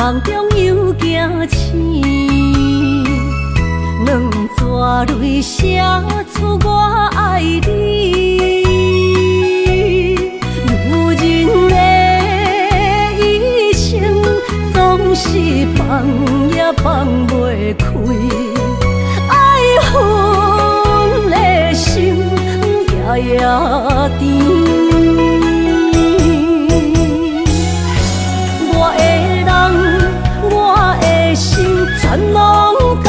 夢中又驚醒，兩逝淚寫出我愛你。女人的一生總是放也放袂開，愛恨的心夜夜甜。我的人，我的心，全攏交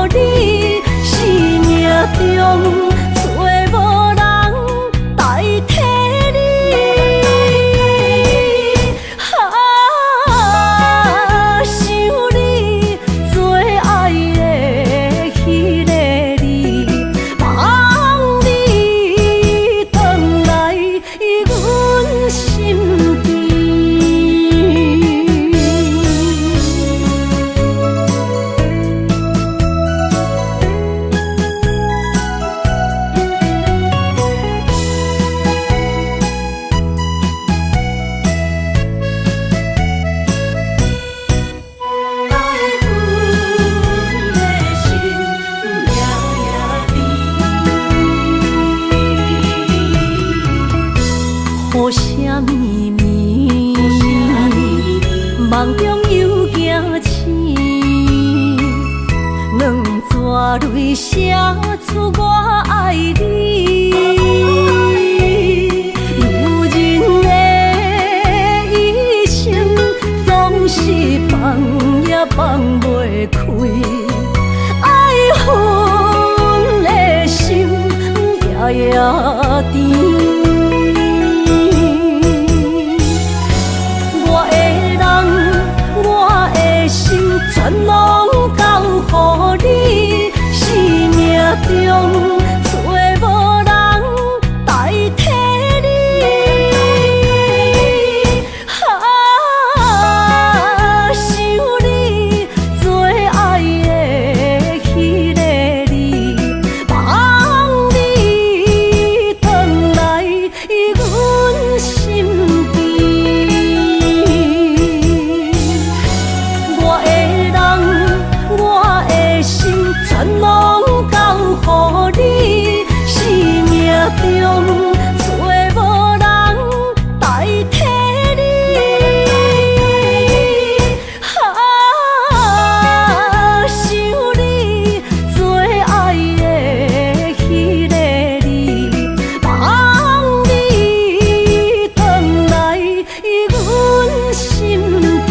予你。生命中找無人代替你。啊，想你最愛的彼个你，望你轉來阮身邊。愛恨的心夜夜甜。雨聲綿綿，夢中又驚醒，兩逝淚寫出我愛你。女人的一生總是放也放袂開，愛恨的心夜夜甜。我的人，我的心，全攏交予你。生命中找無人代替你。啊，想你最愛的彼个你，望你轉來阮身邊。我的人，我的心，全攏交予你。生命中找無人代替你。啊，想你最愛的彼个你，望你轉來阮身邊。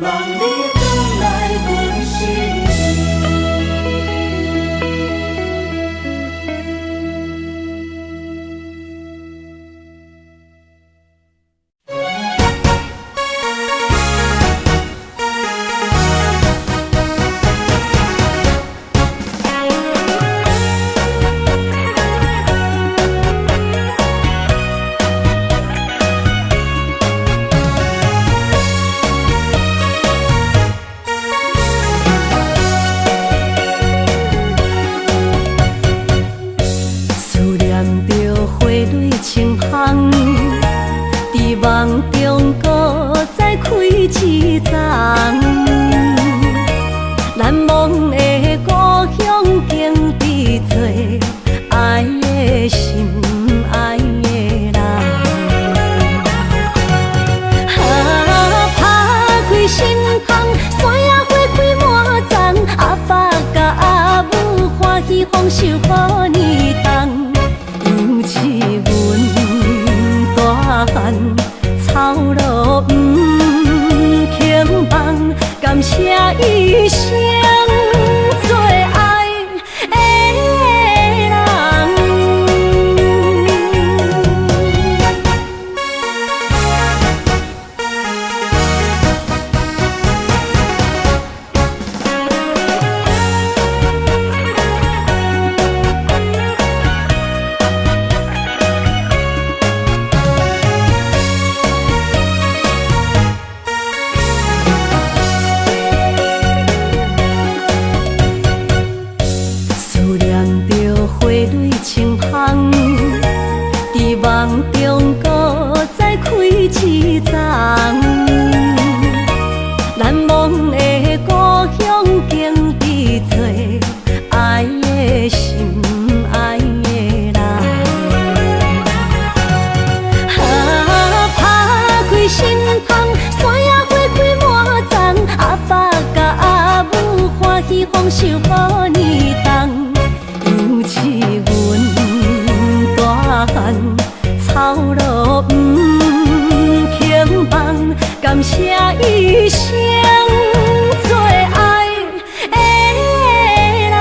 望你轉來阮身邊。思念著花蕊清芳，佇夢中閣再開一叢。難忘的故鄉景致多，愛的心，愛的人。啊，拍開心窗，山野花開滿叢，阿爸佮阿母歡喜豐收予年冬。尤其阮大漢，操勞毋肯放，感謝一生做翁。夢中閣再開一層。難忘的故鄉景致做愛的心愛的人。啊，拍開心窗，山野花開滿叢，阿爸佮阿母歡喜豐收予年冬。猶似阮大漢，操勞毋肯放，感謝一生最愛的人。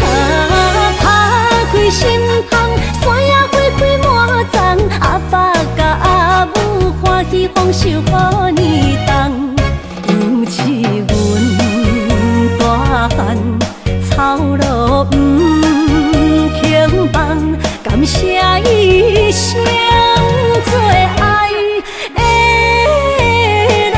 啊，拍開心窗，山野花開滿叢，阿爸佮阿母歡喜豐收予年冬。猶似阮大漢，操勞毋肯放，感謝一生最愛的人。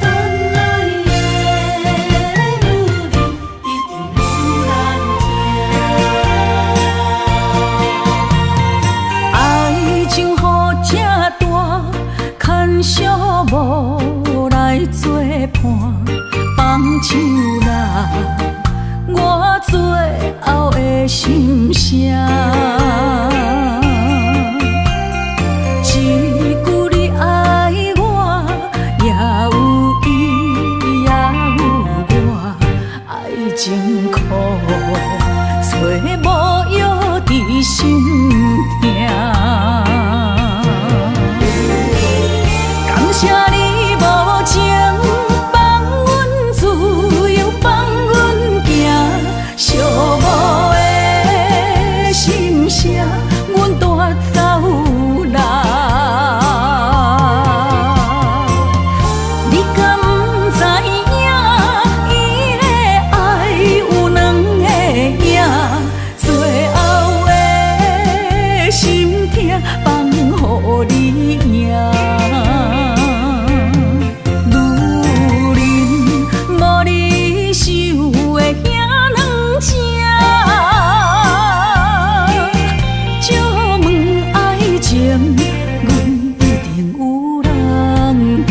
等愛的女人一定有人疼。愛情予這大，牽小無來作伴，放手啦，我最後的心聲。一句你愛我，也有伊，也有我，愛情苦，找無藥治心疼。感謝你無情，放阮自由，放阮行，寂寞的心聲，阮帶走啦。你敢知影？伊的愛有兩个影，最後的心疼放予你贏。女人無你想的遐軟情，借問愛情，阮一定有人疼。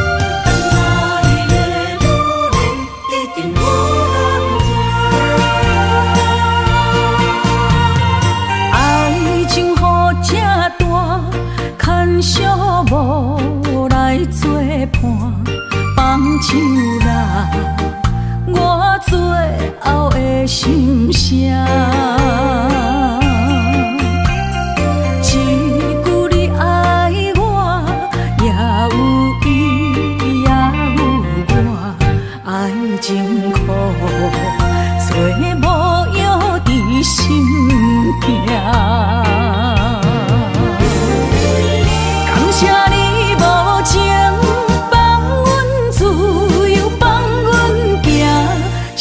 等愛的女人一定有人疼。愛情予這大，牽小無來作伴，放手啦，我最後的心聲。一句你愛我，也有伊，也有我，愛情苦，找無藥治心疼。感謝你無情，放阮自由，放阮行，寂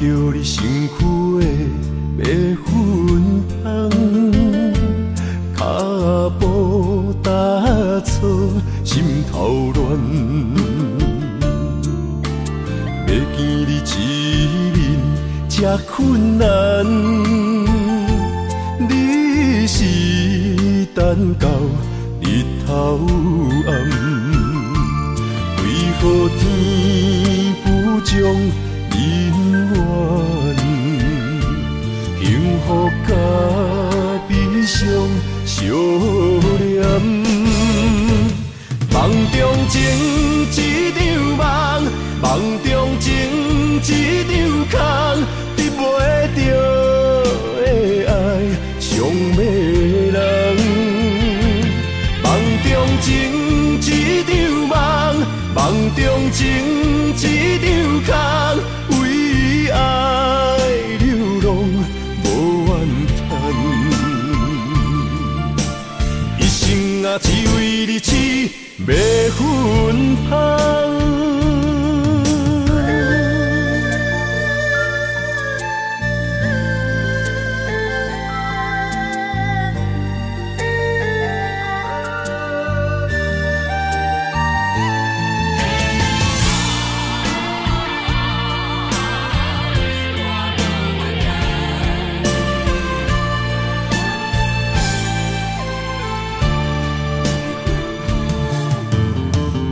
著你身軀的白粉香，跤步踏錯，心頭亂。欲見你一面這困難，你是等到日頭暗，為何天不將姻緣，幸福佮悲傷相連。夢中情一場夢，夢中情一場空，得袂著的愛傷迷人。夢中情一場夢，夢中情一場空，為愛流浪無怨嘆。一生啊，只為你痴迷芬芳。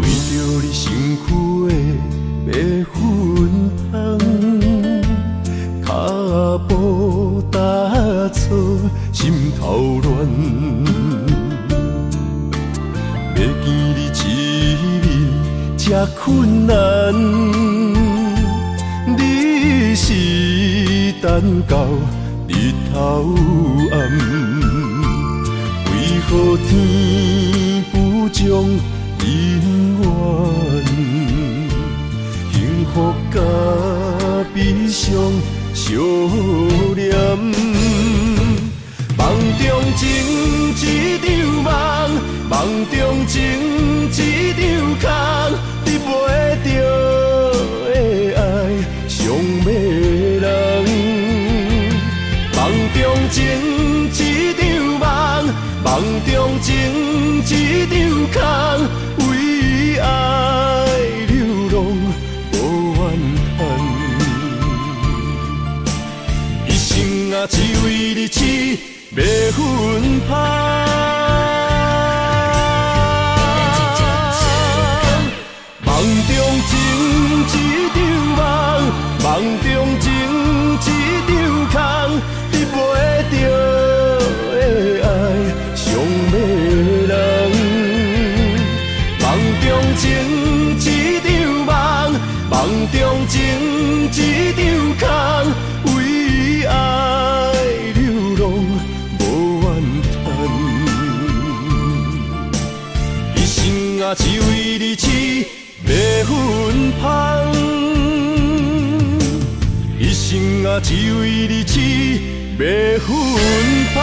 為著你身軀的白粉香，跤步踏錯，心頭亂。欲見你一面這困難，你是等到日頭暗，為何天不將姻緣，幸福佮悲傷相連。夢中情一場夢，夢中情一場空，得袂著的愛傷迷人。夢中情一場夢，夢中情一場空，為愛流浪無怨嘆。一生啊，只為你痴迷芬芳。夢中情一場夢，夢中情一場空，得袂著的愛傷迷人。夢中情一場夢，夢中情一場空，為愛流浪無怨嘆。一生啊，只為你痴迷芬芳。一生啊，只為你痴迷芬芳。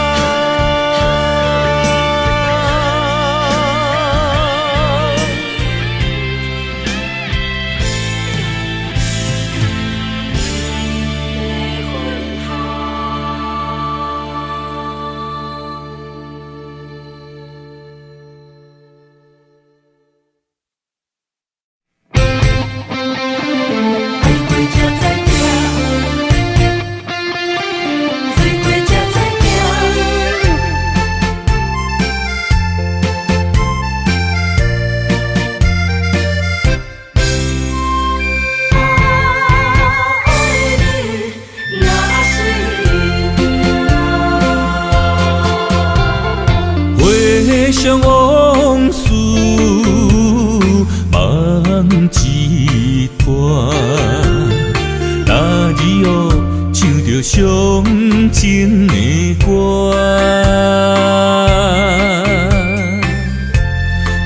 愛過才知疼，醉過才知疼。啊，愛你若是命。回想往事，梦一段。那日哦，唱著伤情的歌，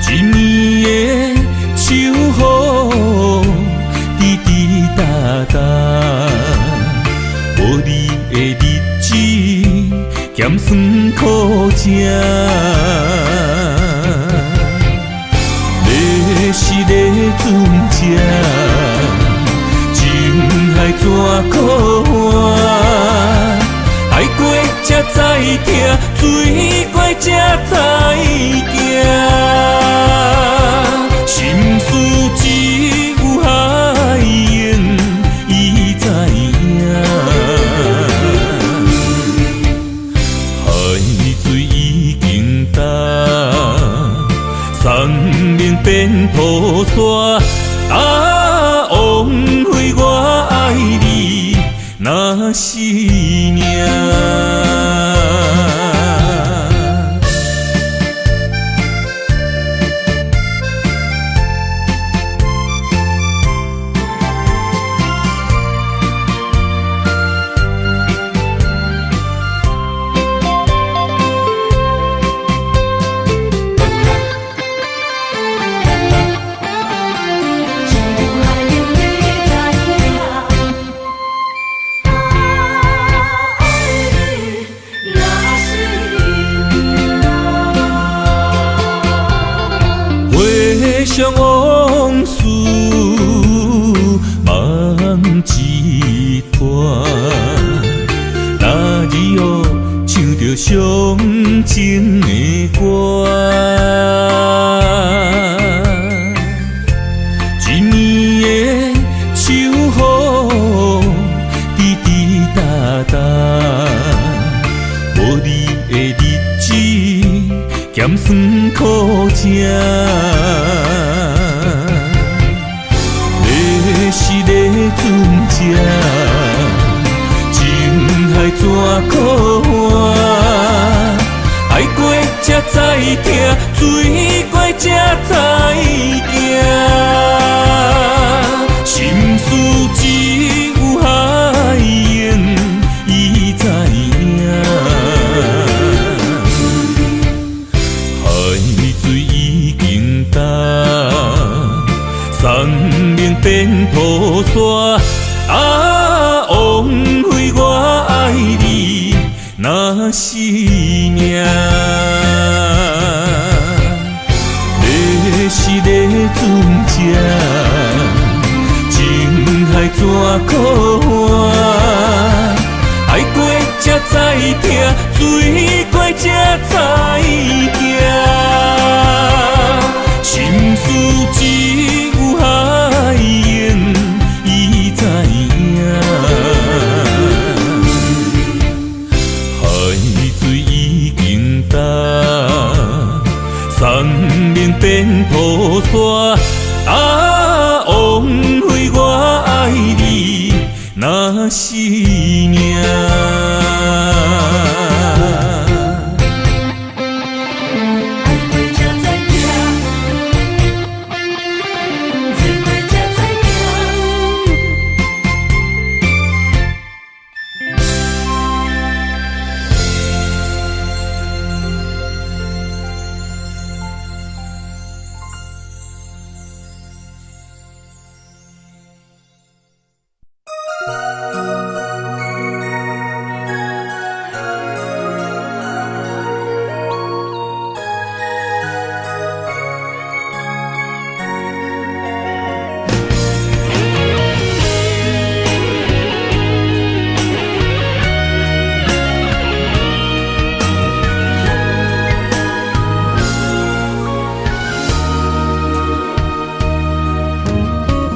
一暝的秋雨，滴滴答答，无你的日子，咸酸苦食。你是咧船只，情海怎可换？愛過才知疼，水過才知行。心事只有海湧伊知影。海水已經乾，山盟變土沙。啊，枉費我愛你，若是命。回想往事，夢一團。那日哦，唱著傷情的歌。一暝的秋雨，滴滴答答，無你的日子，鹹酸苦汫。你是咧船只，情海怎可换？愛過才知疼，水過才知行。心事只有海湧伊知影。海水已經乾，山盟變土沙。啊，枉費我愛你，若是命。你是咧船只，情海怎可换？愛過才知疼，水過才知行。心事只有海湧伊知影。海水已經乾，山盟變土沙。啊，枉費我愛你，若是命。愛過才知疼，水過才知行。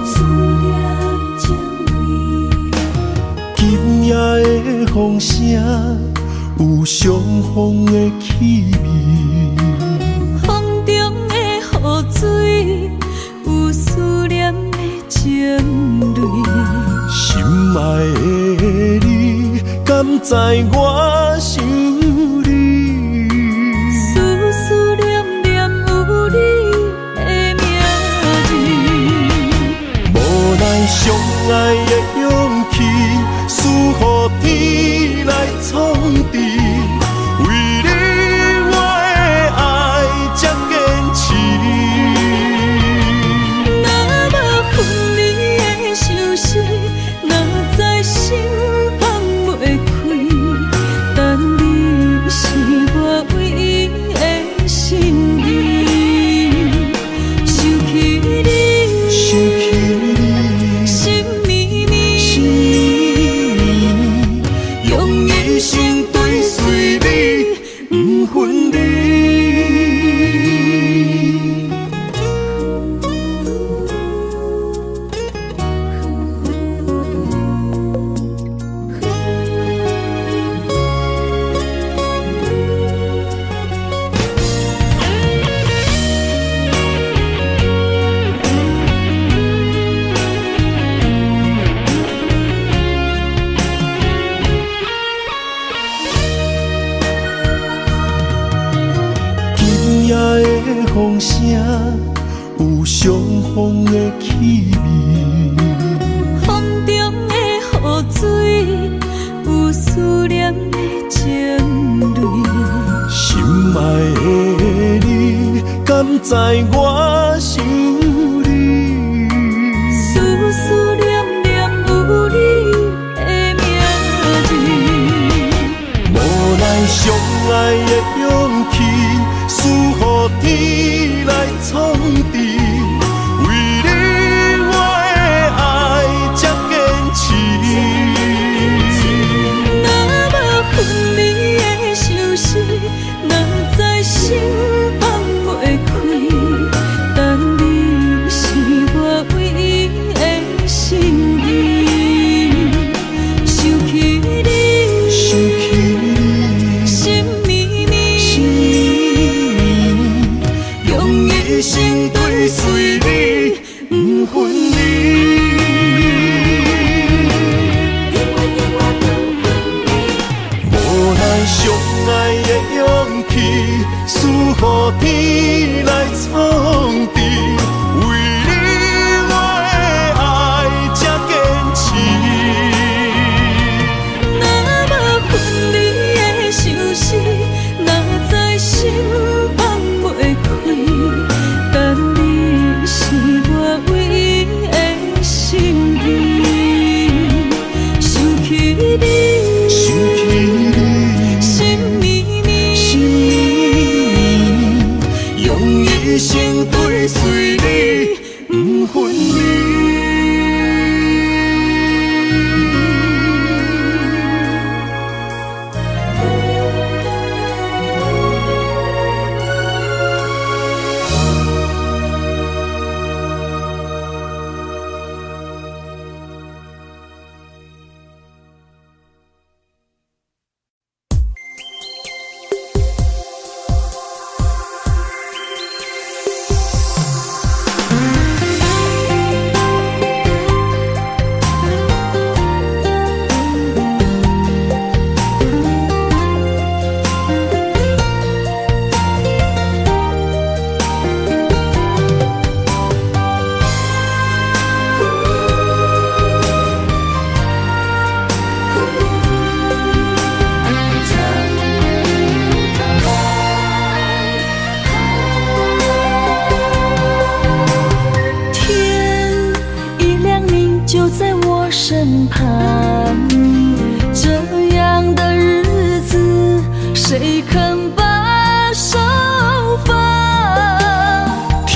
思念情味。今夜的風聲有傷風的氣味，風中的雨水有思念的情淚。心愛的你，敢知我想你？思思念念有你的名字。無奈相愛的勇氣，輸予天來創治。為你我的愛這堅持。若無分離的相思，哪知心放袂開？但你是我唯一的心意。想起你，想起你，心绵绵，心绵。有相逢的气味。风中的雨水，有思念的情泪。心爱的你，敢知我想你？思思念念有你的名字。无奈相爱的勇气，输予天来创治。为你我的爱才坚持。若无分离的相思，哪知心放袂开。但你是我唯一的心意。想起你，想起你，心绵绵，心绵绵，用一生追随你，不分离。无奈相爱的勇气，输予天来创治。为你我的爱才坚持。若无分离的相思，哪知心放袂开。但你是我唯一的心意。想起你，想起你，心绵绵，心绵绵，用一生追随你，不分离。天一亮，你就在我身旁。这样的日子，谁肯把手放？天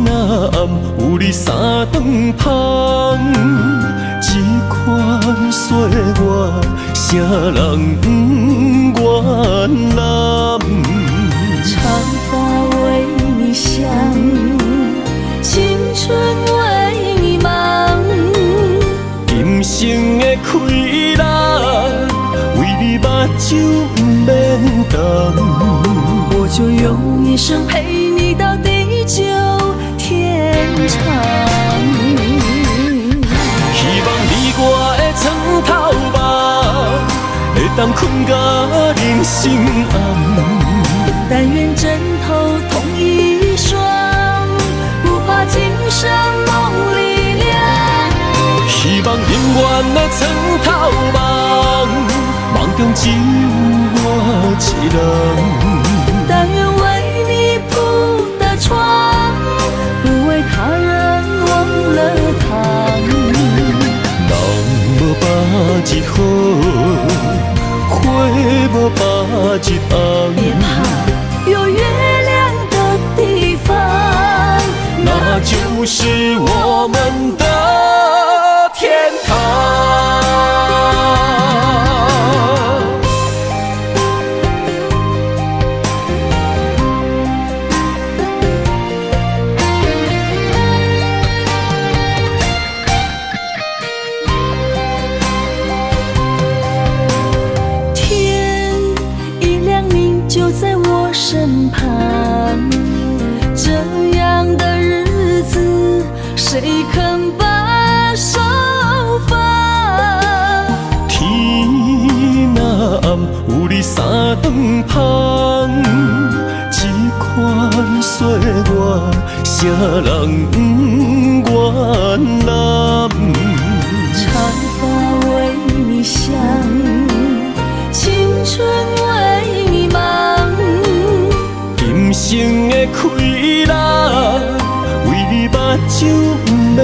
若暗，有你三顿芳，这款岁月，啥人不愿揽？长发为你想，青春为你忙。今生的快乐，为你目睭不免干。我就用一生陪你到地久天长。希望你我的床头梦，会当睏到人生暗。但愿枕头同一双，不怕今生梦里凉。希望永远的床头梦，梦中只有我一人。但愿为你铺的床，不为他人忘了躺。人无百日好，花无百日红。别怕，有月亮的地方，那就是我們的天堂。天一亮，你就在我身旁。這樣的日子，誰肯把手放？天若暗，有你三頓芳，這款歲月，啥啥人不原谅？长发为你想，青春为你忙。今生的快乐，为你目睭毋免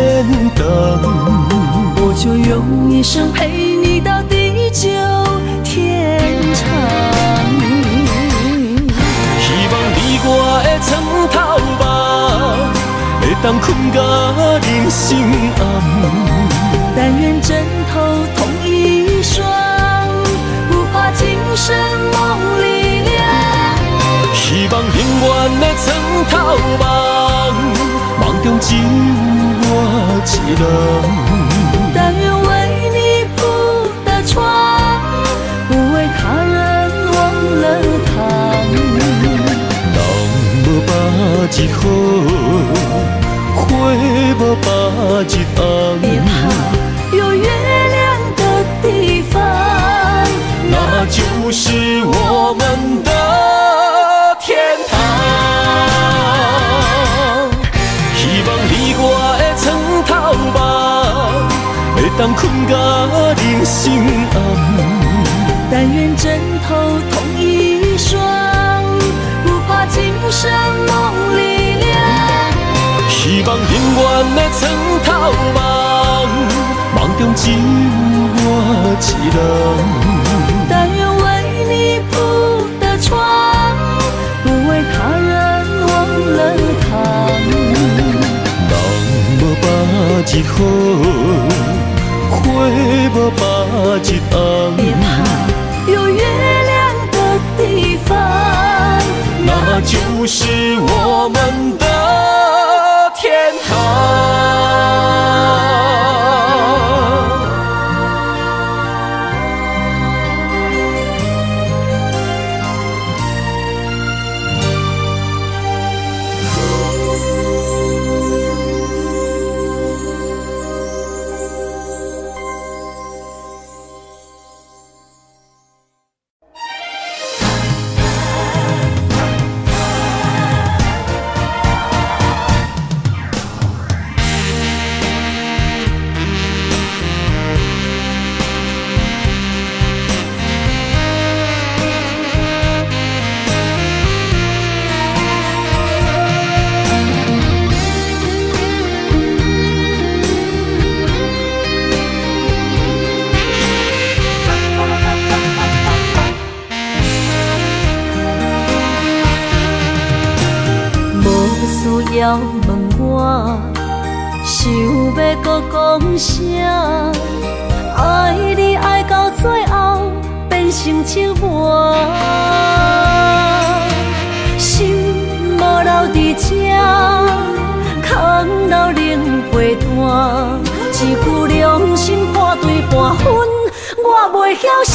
瞪。我就用一生陪你到地久天長。希望你我的床頭夢，會當睏到人生暗。但願枕頭同一雙，不怕今生夢裡涼。希望永遠的床頭夢，夢中只有我一人。但願為你鋪的床，不為他人忘了躺。人無百日好，花無百日紅。別怕，有月亮的地方，那就是我們的天堂。希望你我的床頭夢，會當睏到人生暗。但願枕頭同一雙，不怕今生夢裡涼。希望永遠的床頭夢，夢中只有我一人。但願為你鋪的床，不為他人忘了躺。人無百日好，花無百日紅。別怕，有月亮的地方，那就是我們的天堂。要問我，想欲閣講啥？愛你愛到最後變成折磨，心無留佇這，空留冷被單，一句良心破碎半分，我袂曉寫。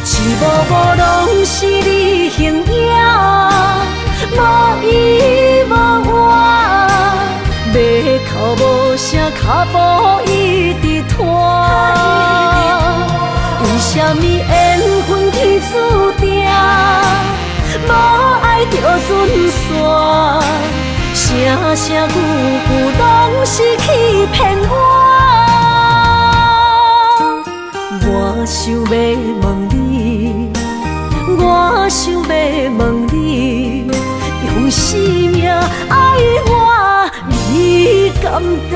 一幕幕攏是你形影。無依無倚，欲哭無聲，跤步一直拖。為啥物緣分天注定，無愛就準散？聲聲句句攏是欺騙我。我想欲問你，我想欲問你。用生命愛我，你敢當？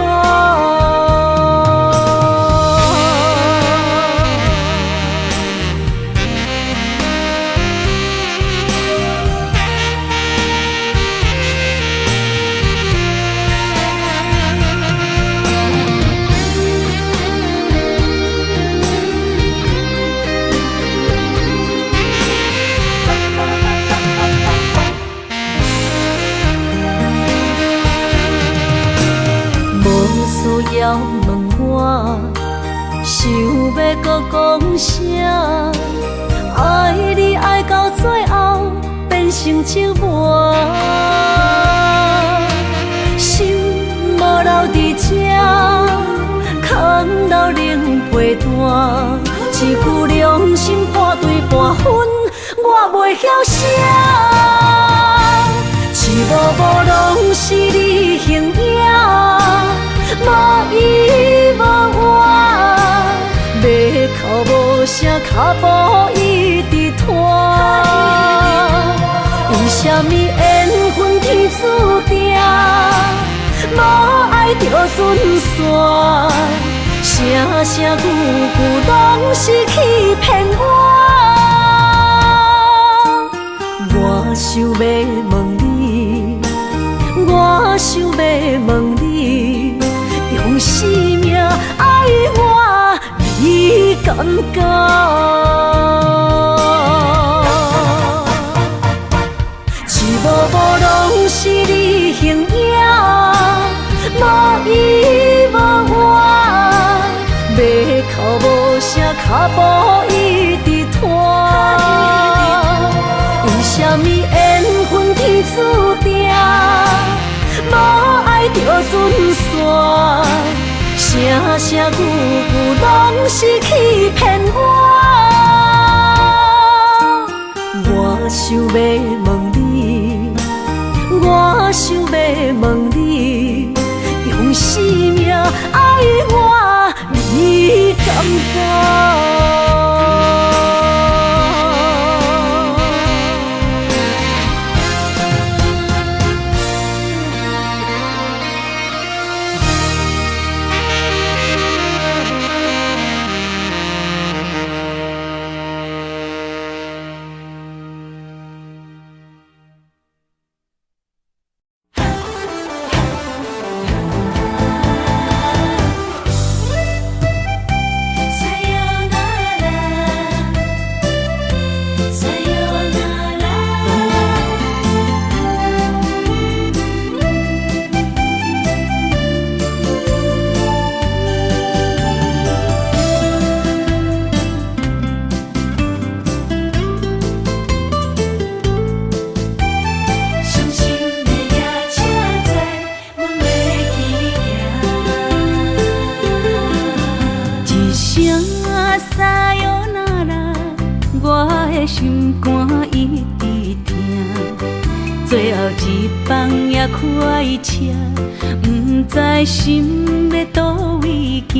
要問我，想欲閣講啥？愛你愛到最後變成折磨，心無留佇這，空留冷被單，一句良心破碎半分，我袂曉寫。一幕幕幕攏是你形影，無依無我，欲哭無聲，跤步一直拖。為啥物緣分天注定，無愛就陣散，聲聲句句攏是欺騙我。我想欲問你，我想欲問你，用生命愛我，你敢敢？一幕幕攏是你形影，無依無我，欲哭無聲，跤步一直拖。為啥物緣分天注定，無愛就陣散，聲聲句句攏是欺騙我。我想欲問你，我想欲問你，用生命愛我，你敢敢？傷心的夜車載，阮欲去行。一聲さよなら，我的心肝一直疼。最後一班也開車，毋知心欲佗位行。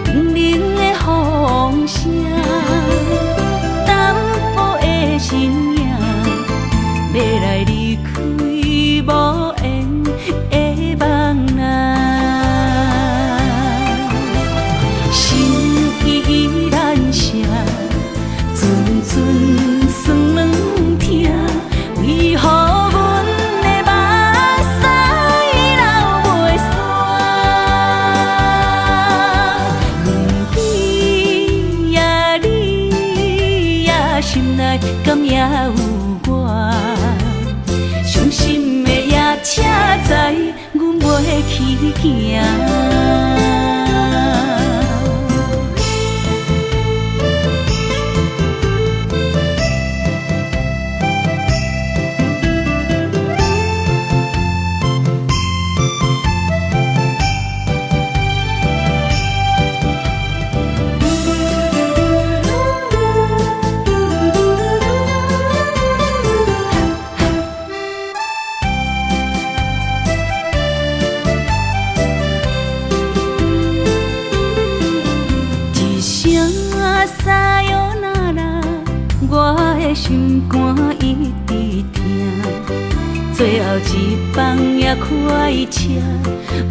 冷冷的風聲，淡薄的身影。欲來離開無緣的夢啊，心意難捨，陣陣酸軟疼，為何阮的目屎流袂煞？你呀你呀，心內敢猶有我？傷心的夜車載，阮欲去行。一聲さよなら，我的心肝一直疼。最後一班也開車，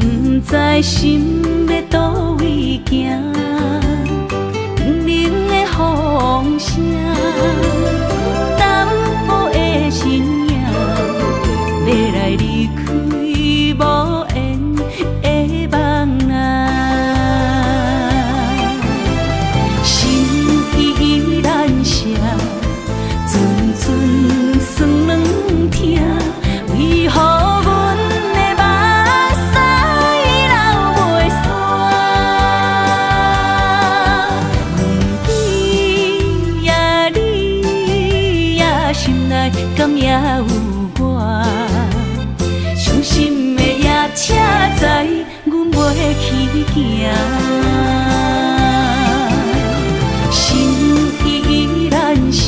毋知心欲佗位行。冷冷的風聲，淡薄的身影，欲來離開無緣的夢啊。心意難捨，陣陣酸軟疼，為何阮的目屎流袂煞？你呀你呀，心內敢猶有我？傷心的夜車載，阮欲去行。心意難捨，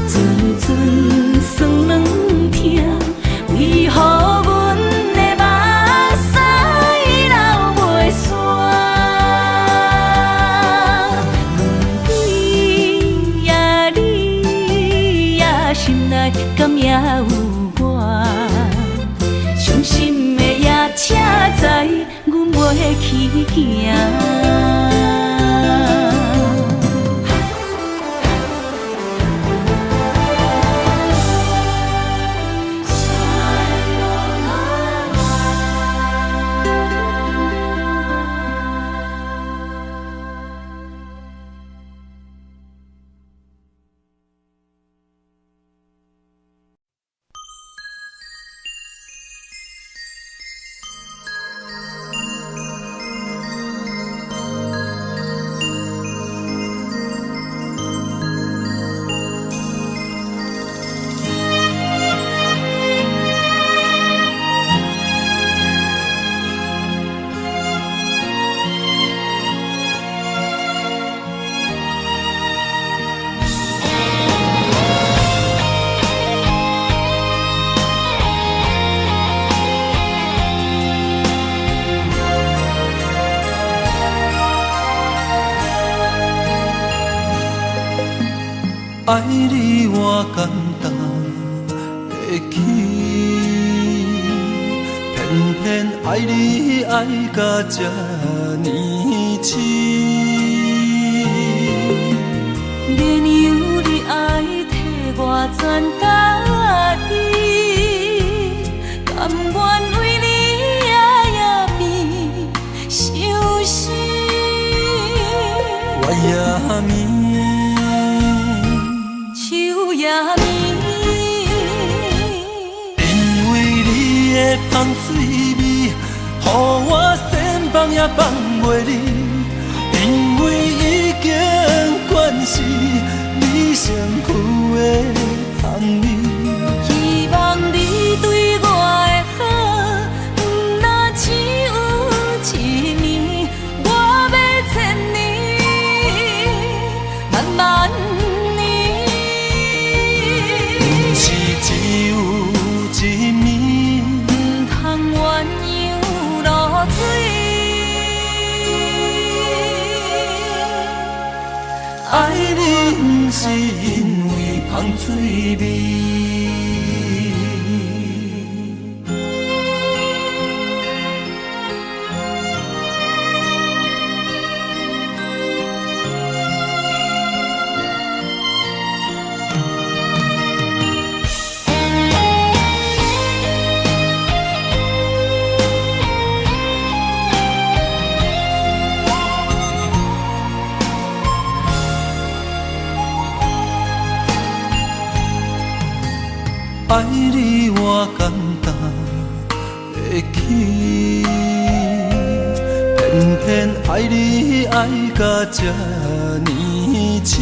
陣陣酸軟疼，去行。爱你我简单会起，偏偏爱你爱甲这呢痴。免由你爱替我全家己，甘愿为你夜夜变相思。月也暝。树也暝，因为你的香水味，予我想放也放袂离。因为已经惯是你身躯的香味。希望你对我的好，毋若只有一暝，我欲千年，万万年。毋是只有一暝，毋通鸳鸯落水。爱你毋是因为香水味。爱你我简单会起，偏偏爱你爱甲这呢痴。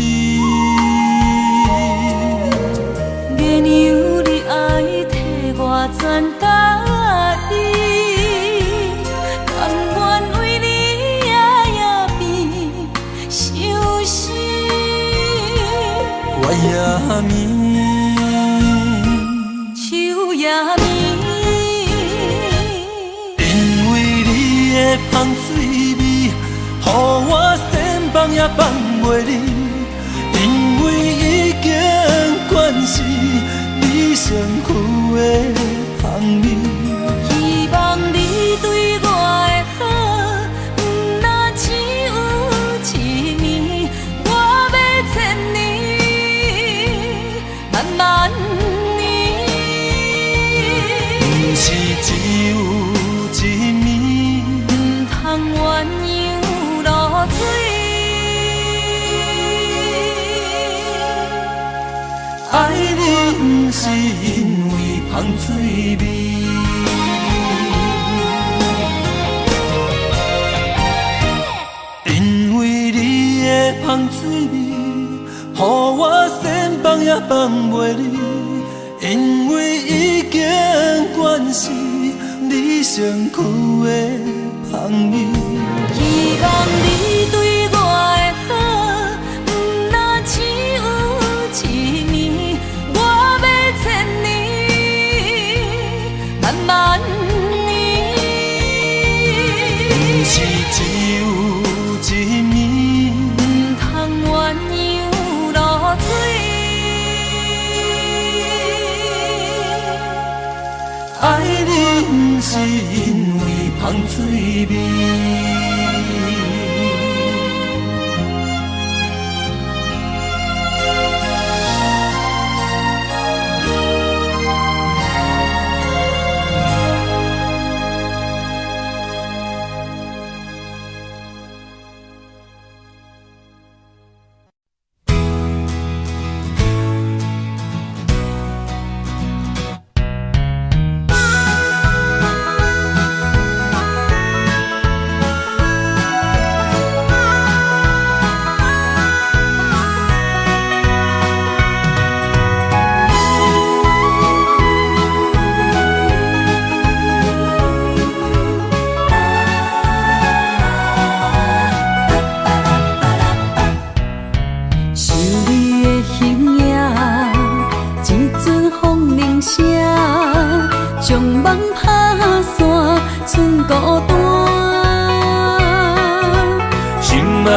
免由你爱替我全家己，甘愿为你夜夜变相思。月也暝。树也暝，因为你的香水味，予我想放也放袂离。因为已经惯是你身躯的香味。希望你对我的好，毋若只有一暝，我欲千年，万万年。毋是只有一暝，毋通鸳鸯落水。爱你毋是因为香水味。因为你的香水味，予我想放也放袂离。因为已经惯是你身躯的香味。希望你对我的好，毋若只有一暝，我欲千年，万万年。毋是只有一暝，毋通鸳鸯落水。爱你毋是因為芳水味。想你的形影，一阵风铃声，将梦拍散，剩孤單。心愛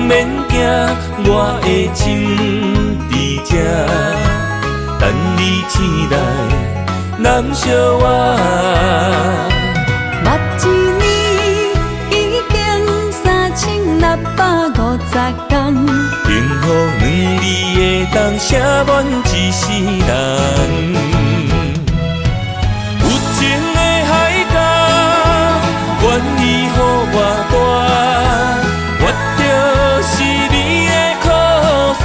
免驚，我的情佇這，等你醒來，攬惜我。目一年已經3650天，幸福兩字會當寫滿一世人。有情的海角，願意予我帶，我就是你的靠山。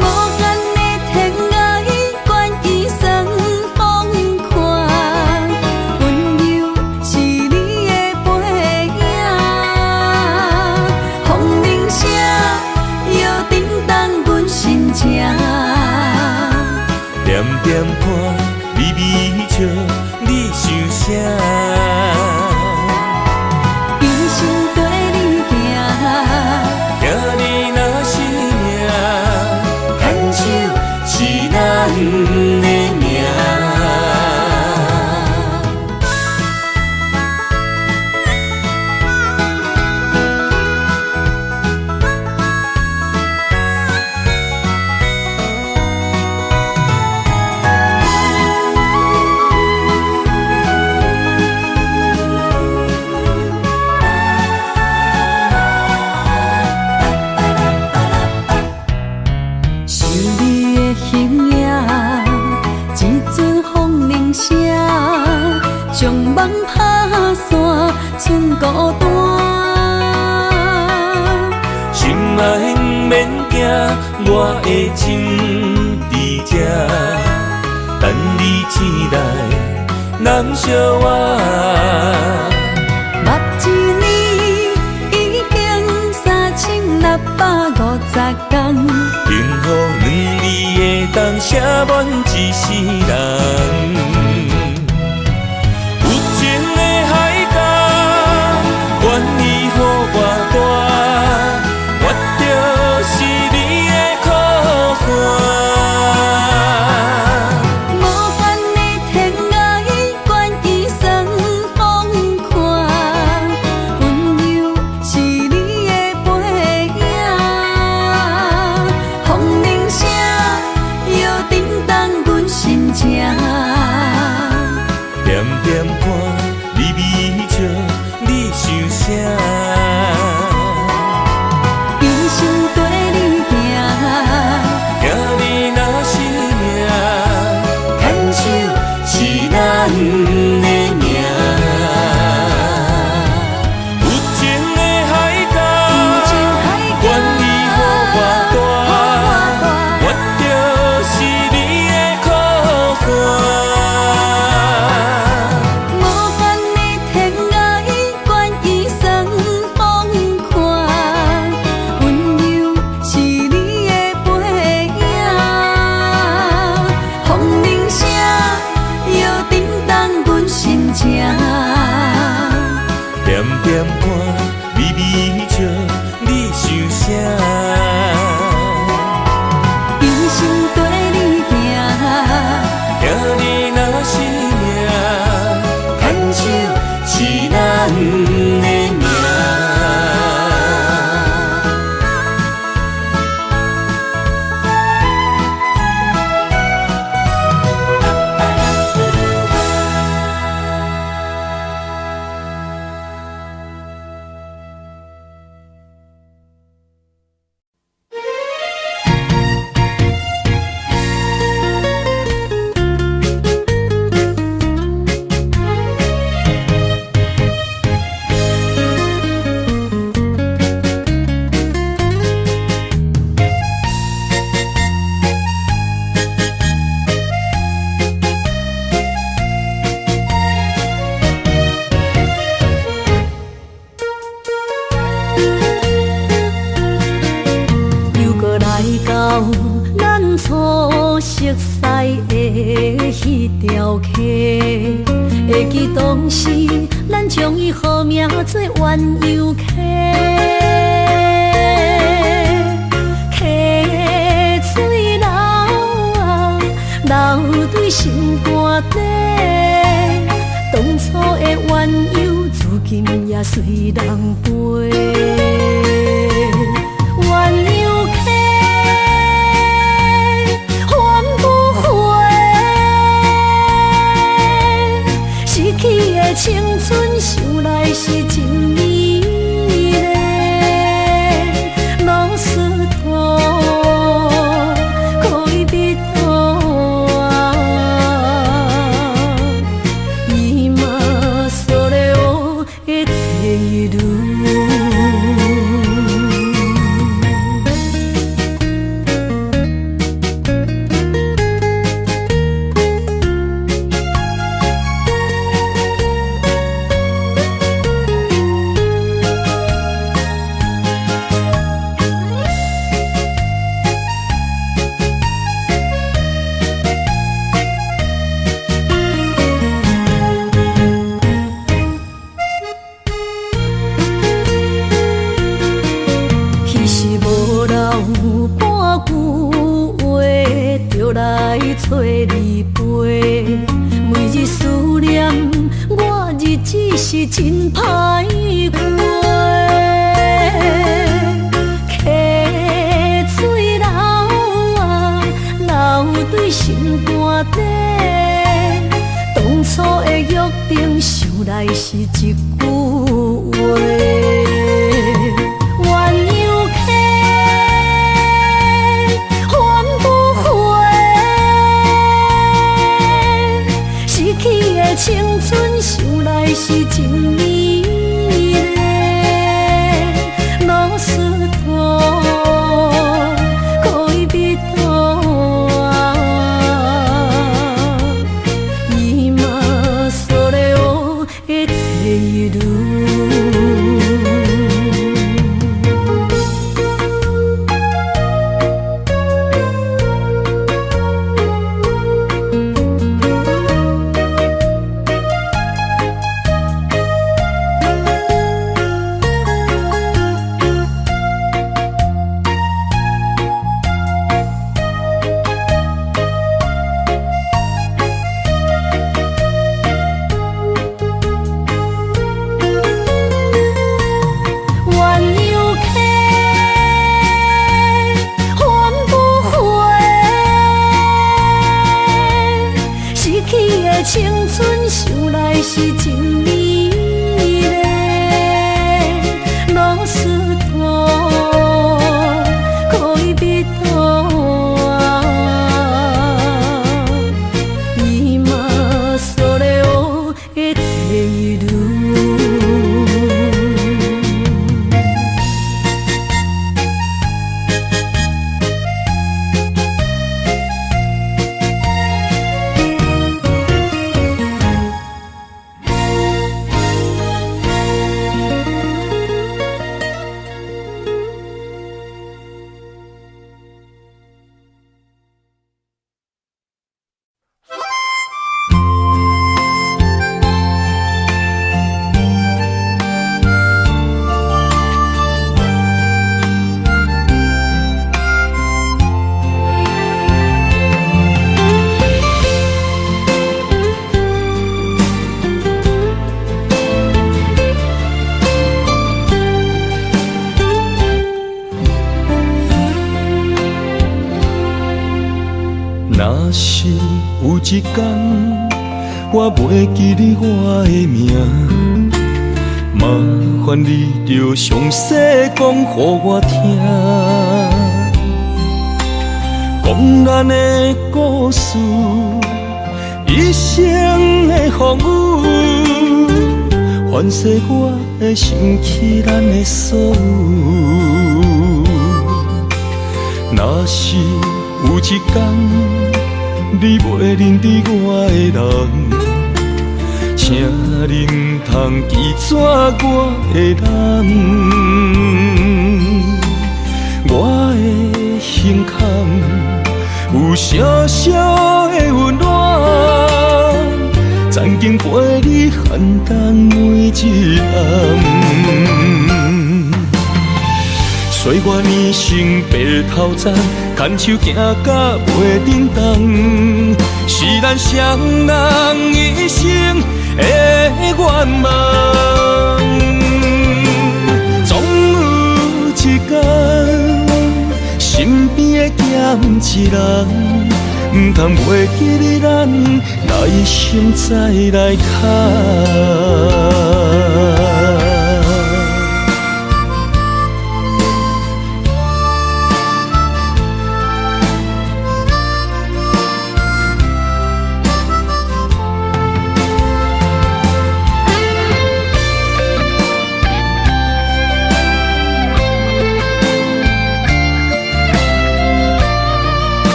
無限的天涯，願意算放寬，溫柔是你的背影。風鈴聲又震動阮心情，點點看，微微笑，你想啥？一生綴你行，聽你若是命，牽手是咱的命。想你的形影，一阵風鈴聲，將夢拍散，剩孤單。心愛免驚，我的情佇這，等你醒來，攬惜我。目一年已經3650天，幸福兩字會當寫滿一世人。有情的海角，願意予我帶，我就是你的靠山。無限的天涯，願意算放寬，溫柔是你的背影。風鈴聲又震動阮心情。彼條溪，會記當時咱將伊號名做鴛鴦溪。溪水流啊，流對心肝底，當初的鴛鴦，如今也隨人飛。鴛鴦溪，還不回，失去的青春，想來是真美麗。ロスト戀人啊，今それを得ている。彼時無人有半句話，就來揣你陪。每日思念，我日子是真歹過。溪水流啊，流對心肝底，當初的約定，想來是一句話。鴛鴦溪，還不回，失去的青春，想來是真美麗。ロスト戀人啊，今それを得ている。鴛鴦溪，還不回，失去的青春，想來是真美麗。ロスト戀人啊，今それを得ている。若是有一天，我袂記得我的名，麻煩你著詳細講予我聽，講咱的故事，一生的風雨，凡事我會想起咱的所有。若是有一天，你袂認得我的人，請你毋通拒絕我的人。我的胸坎有小小的溫暖，月年生白头鬃，牵手行甲袂振动，是咱双人一生的愿望。总有一天，身边会减一人，毋通袂记得咱来生再来牵。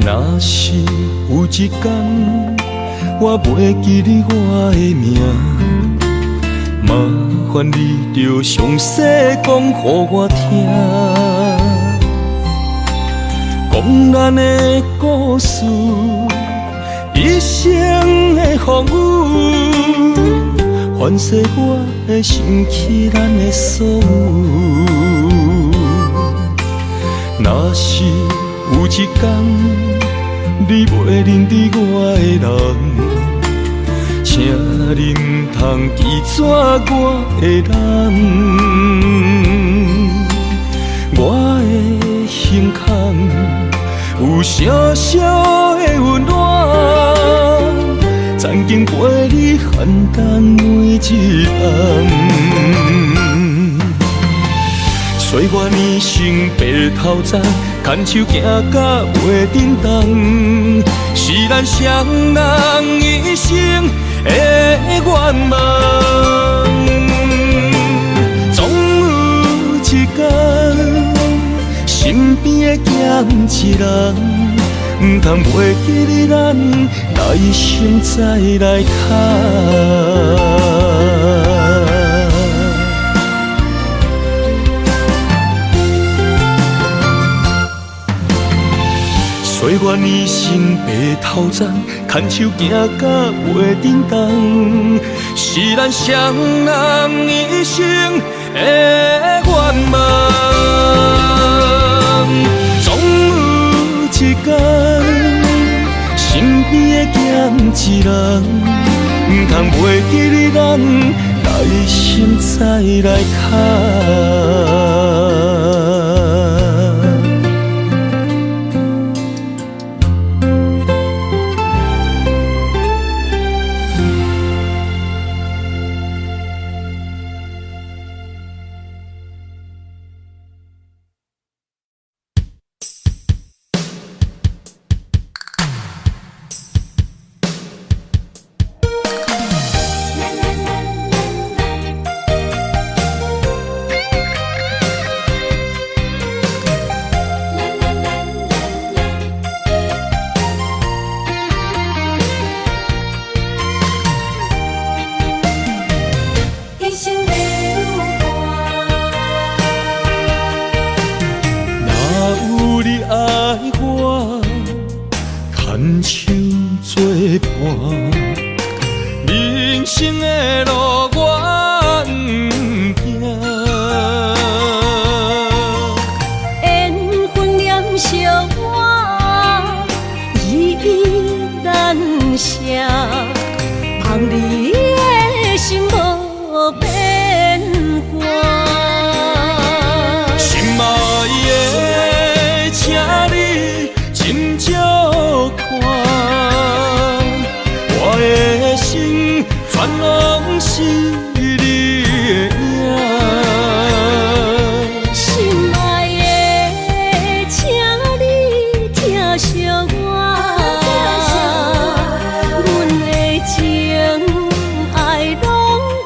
若是有一天，我袂记得我的名，麻烦你著详细讲予我听，讲咱的故事，一生的风雨，凡世我会想起咱的所有。若是有一天，你袂认得我的人，请恁通记住我的人。我的胸坎有小小的温暖，曾经陪你寒冬每一暗。岁月年生白头鬃，牵手行甲袂振动，是咱双人一生的愿望。总有一天，身边会减一人，毋通袂记得咱来生再来牵。岁月年生白头鬃，牵手行甲袂振动，是咱双人一生的愿望。总有一天，身边会减一人，毋通袂记得咱来生再来牵。人生的路我毋惊。缘分念相我，依依难舍，望你的心无变卦。心爱的，请你斟酌看，我的心全拢是你的影。心爱的，请你疼惜我，阮的情爱拢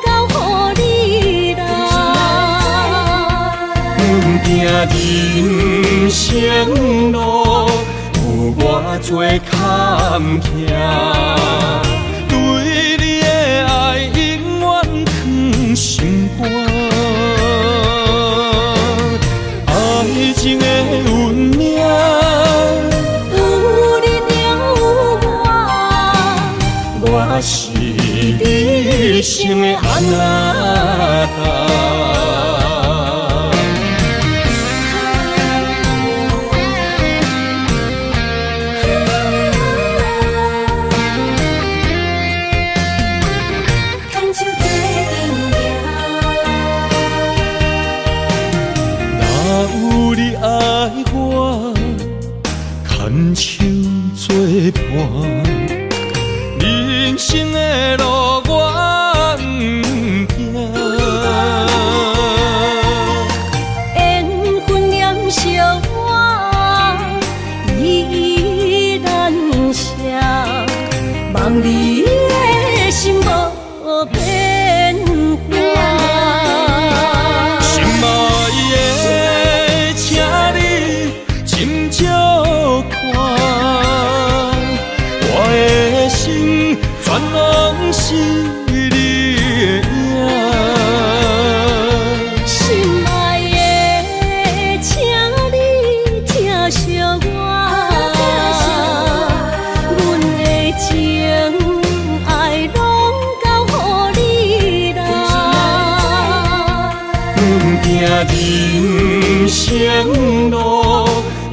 交予你啦。阮行人生路，有偌济坎坷，对你的爱永远藏心肝。爱情的运命，有你就有我，我是你。生的阿那達。牽手做陣行。若有你愛我，牽手做伴，人生的路我毋驚。緣分念相我，依依難捨，望你的心無變化。心愛的，請你斟酌看，我的心全攏是你的影。心愛的，請你疼惜我，阮的情愛攏交予你啦。毋驚人生路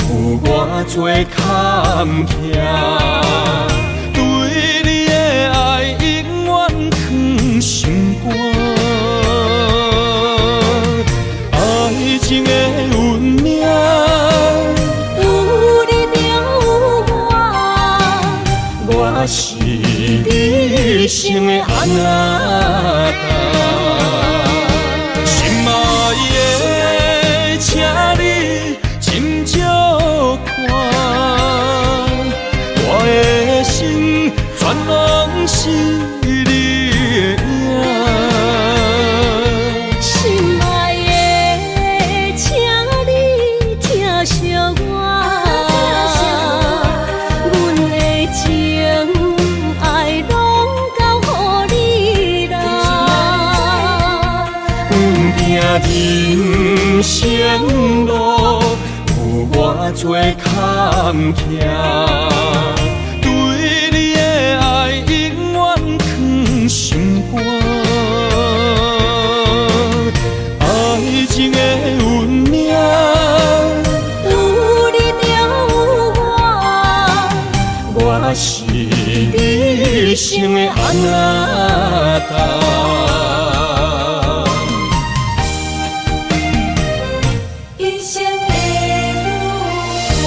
有偌濟坎坷，對你的愛永遠藏心肝。愛情的運命，有你就有我，我是你一生的阿那達。心愛的，請你斟酌看，我的心全攏是你的影。心愛的，請你疼惜我，阮的情愛攏交予你啦。毋驚人生路有偌濟坎坷，對你的愛永遠藏心肝。愛情的運命，有你就有我，我是你一生的阿那達。一生的有我。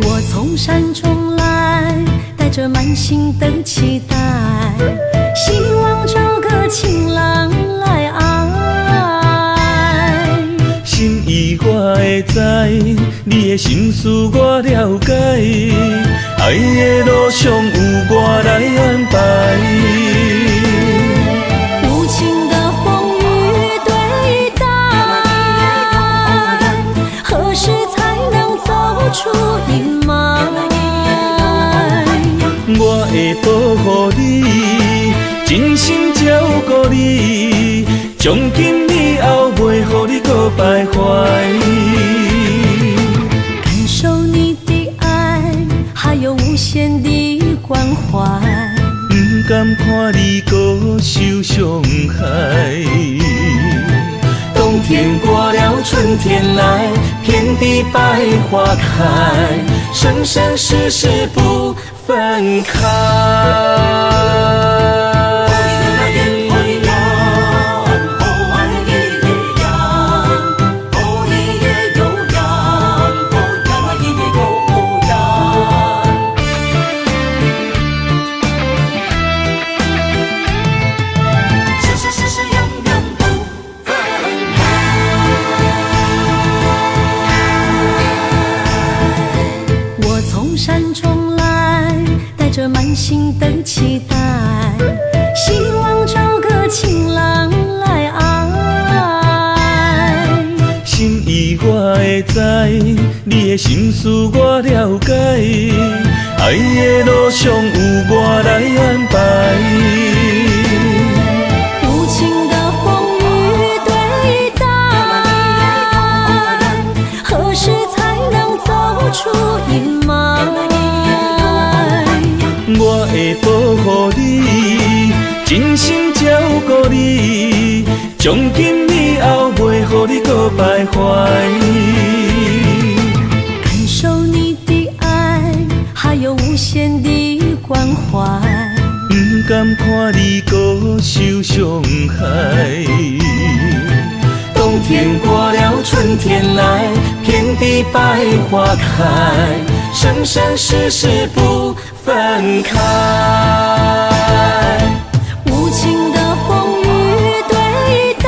我從山中來，帶著滿心的期待，希望找個情郎來愛。心意我會知，你的心思我了解，愛的路上有我來安排。無情的風雨對待，何時才能走出陰霾？我會保護你，真心照顧你，從今以後袂予你閣徘徊。感受你的愛，還有無限的關懷。毋甘看你閣受傷害。冬天過了，春天來，遍地百花開，生生世世不分開。著滿心的期待，希望找個情郎來愛。心意我會知，你的心思我了解，愛的路上有我來安排。無情的風雨對待，何時才能走出陰霾？我會保護你，真心照顧你，從今以後袂予你閣徘徊。感受你的愛，還有無限的關懷。毋甘看你閣受傷害。冬天過了，春天來，遍地百花開，生生世世不分開。無情的風雨對待，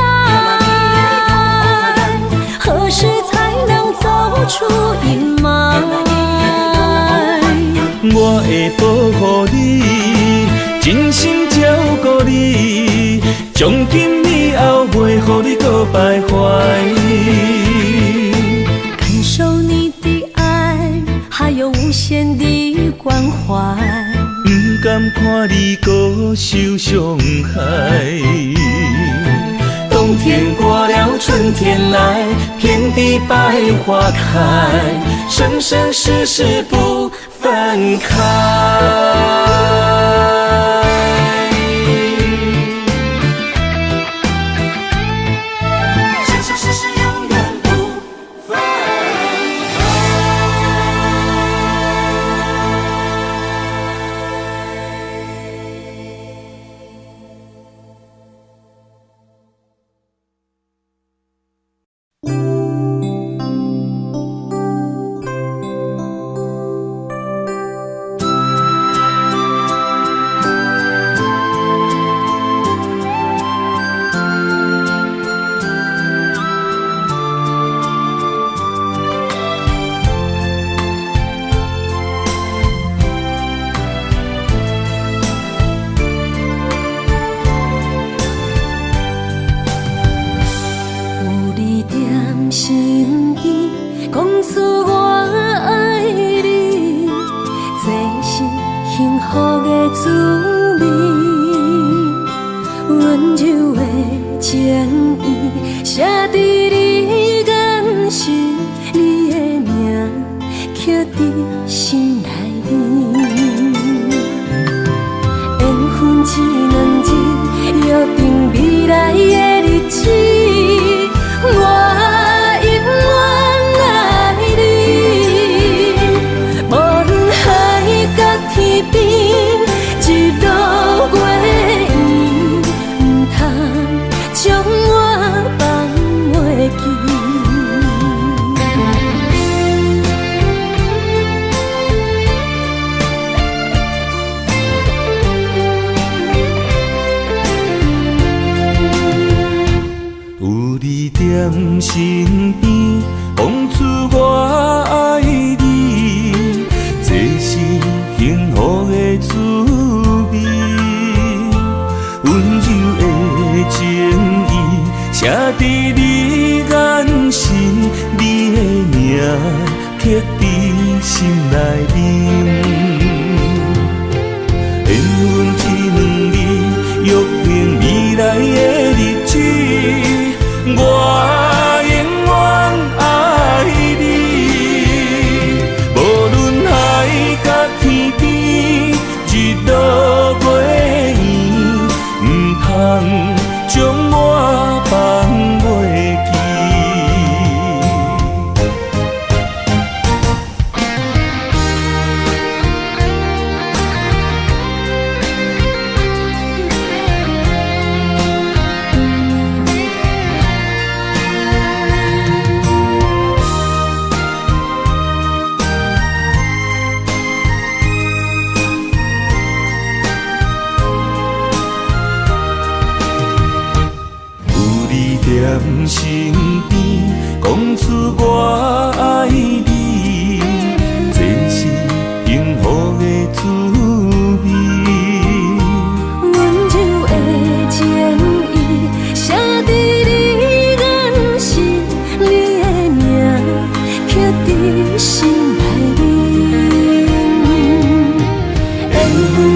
何時才能走出陰霾？我會保護你，真心照顧你，從今以後袂予你閣徘徊。感受你的愛，還有無限的關懷。毋甘看你閣受傷害。冬天過了，春天來，遍地百花開，生生世世不分開。生生世世永遠不分開。有你踮身邊，講出我愛你，這是幸福的滋味。溫柔的情意，寫佇你眼神，你的名刻佇心內面。緣分這兩字，約定未來的日子。我永遠愛你，無論海角天邊，日落月圓，毋通將我放袂記。有你踮身邊，講出我愛你，這是幸福的滋味。溫柔的情意，寫佇你眼神，你的名刻佇心內面。緣分這兩字，約定未來的日子，我永遠愛你。無論海角天邊，日落月圓，毋通將我放袂記。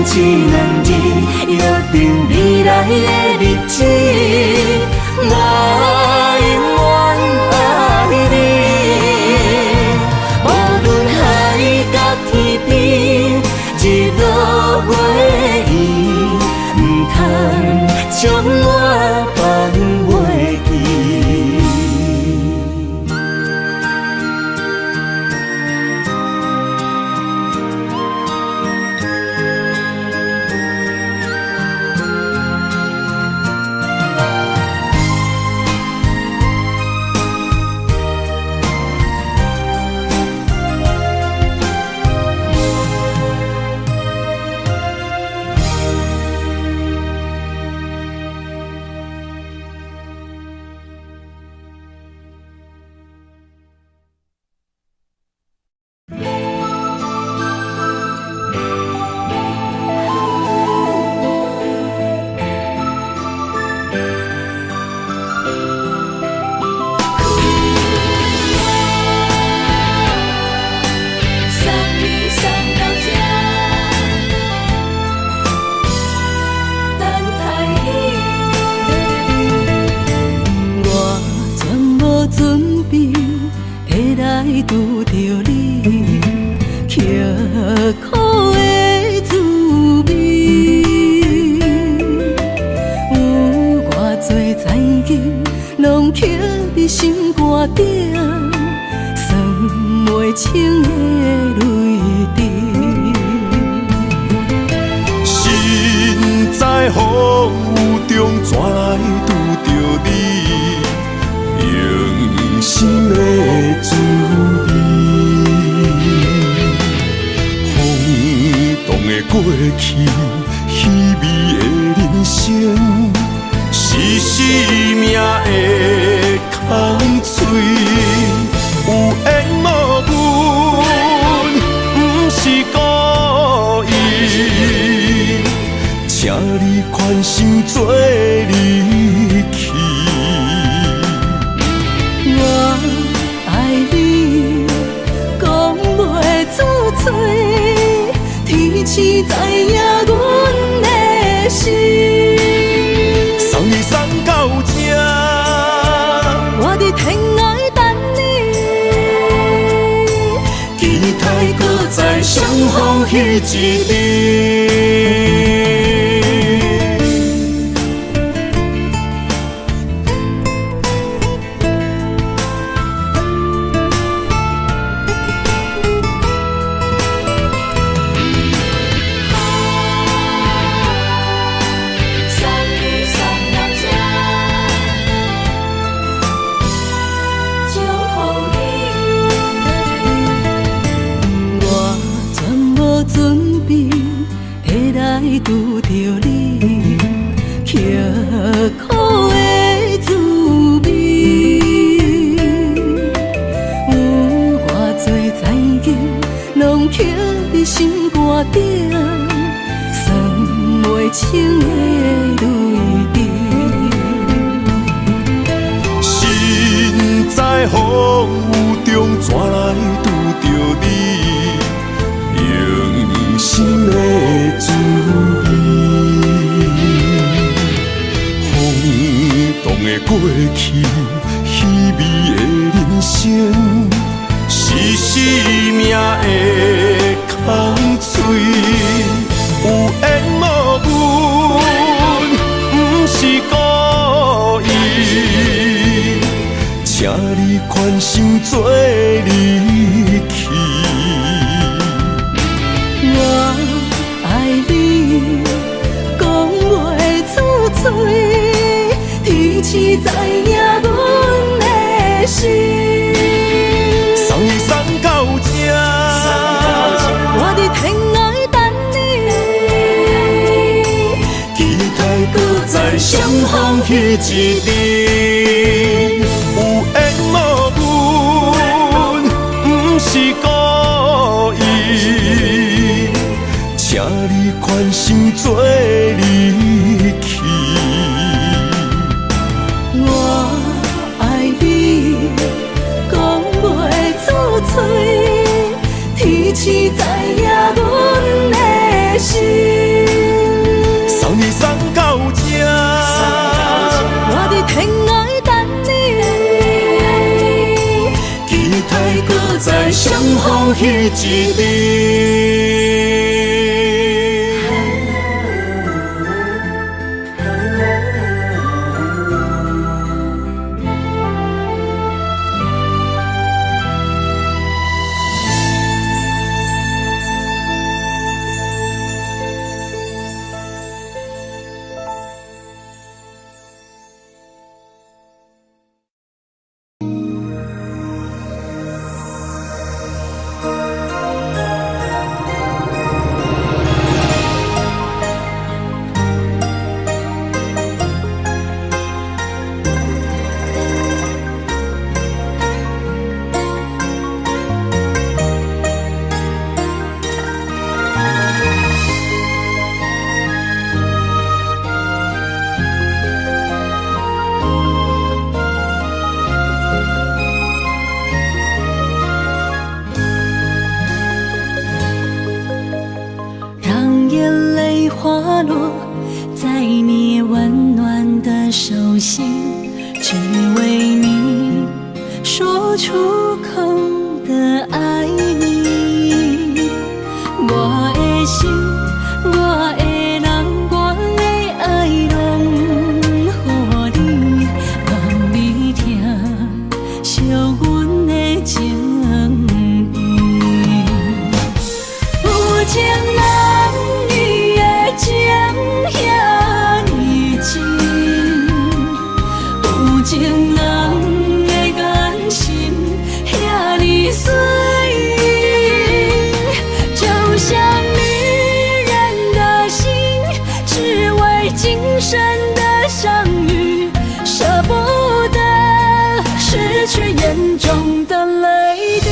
这两日约定未来的日子，我永远爱你。无论海角天边，日落月圆，毋通将我放袂记。送你送到这，等待你。我全无准备会来拄著你，刻苦的滋味，有偌济残忍，拢刻伫心肝顶，算袂清的泪滴。身在风雨中，怎来拄著你？用心的滋味，风动的过去，稀微的人生，是生命的空嘴。有缘无分，不是故意，请你宽心做离去。我爱你，讲袂出嘴，天时知影阮的心。送你送到这，我伫天涯等你，期待阁再相逢彼一日。送你送到这，祝福你。我全无准备会来拄著你，刻苦的滋味，有偌济残忍，拢刻伫心肝顶，算袂清的泪滴。身在风雨中，怎来拄著你？用心的滋味，风动的过去，稀微的人生，是生命的空嘴。有缘无分，不是故意，请你宽心做离去。我爱你，讲袂出嘴，天时知影阮的心。送你送到这，我伫天涯等你，期待阁再相逢彼一日。有缘无分，不是故意，请你宽心做离去。我爱你，讲袂出嘴，天时知影阮的心。彼一日。讓眼淚滑落在你溫暖的手心，只為你說出口的愛你。我的心，我的人，我的愛攏予你，願你疼惜阮的情意。有情人伊的情遐呢真，有情人的眼神遐呢媠，就像女人的心，只為今生的相遇，捨不得失去眼中的淚滴。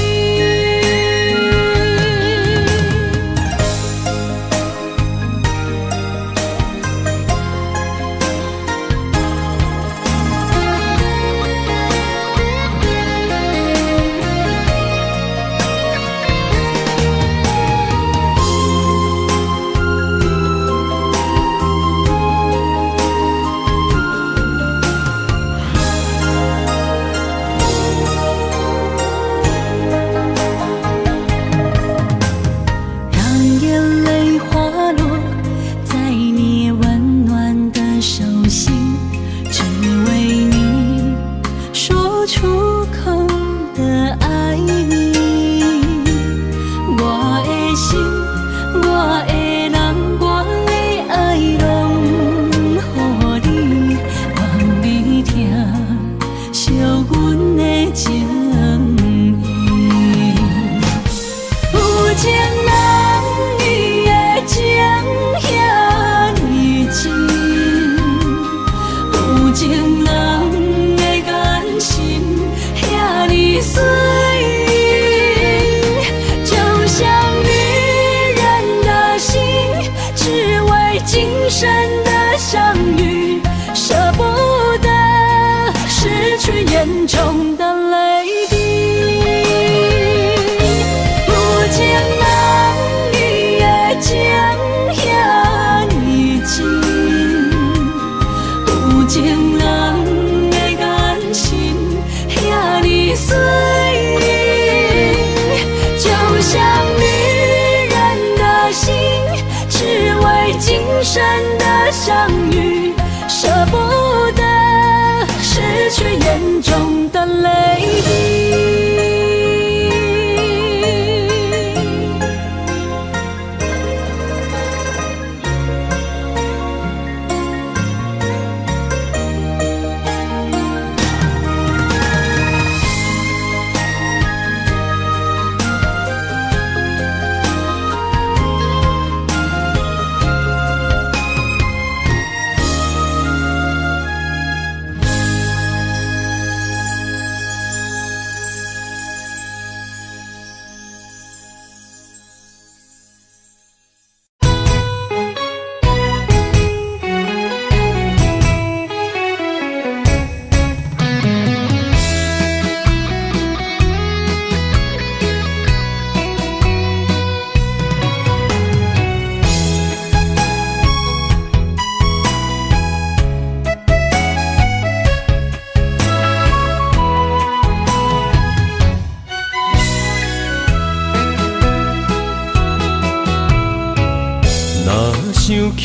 讓眼淚滑落在你溫暖的手心，只為你說出口的愛你。我的心，我的人，我的愛攏予你，願你疼惜阮的情意。有情人伊的情遐呢真，有情人的眼神遐呢媠，就像女人的心，只為今生的相遇，捨不得失去眼中的淚滴。有情人伊的情遐呢真，有情人的眼神遐呢媠，就像女人的心，只為今生的相遇，捨不得失去眼中的淚滴。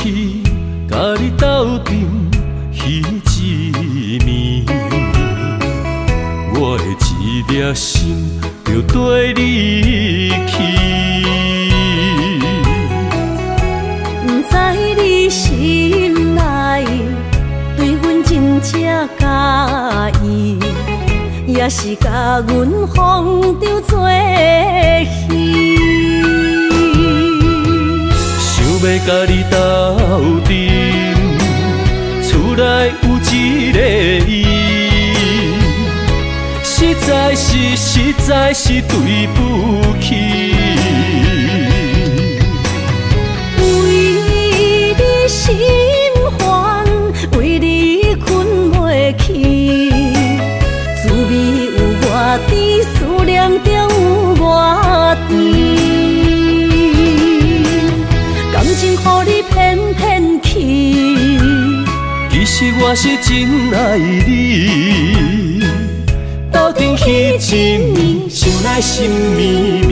起，共你鬥陣彼一暝，我的一粒心就綴你去。毋知你心內對阮真正佮意，抑是共阮風中做戲。想欲共你鬥陣，厝內有一个伊，實在是實在是對不起。為你心煩，為你睏袂去，滋味有偌甜，思念中有偌甜。感情予你騙騙去，其實我是真愛你，鬥陣彼一暝，想來心綿綿。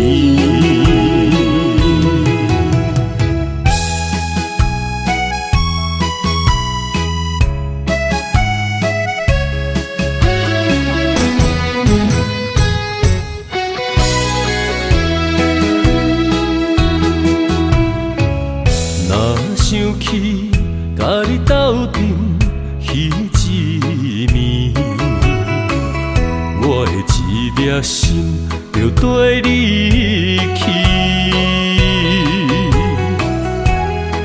若想起共你鬥陣彼一暝，我的一粒心就綴你去。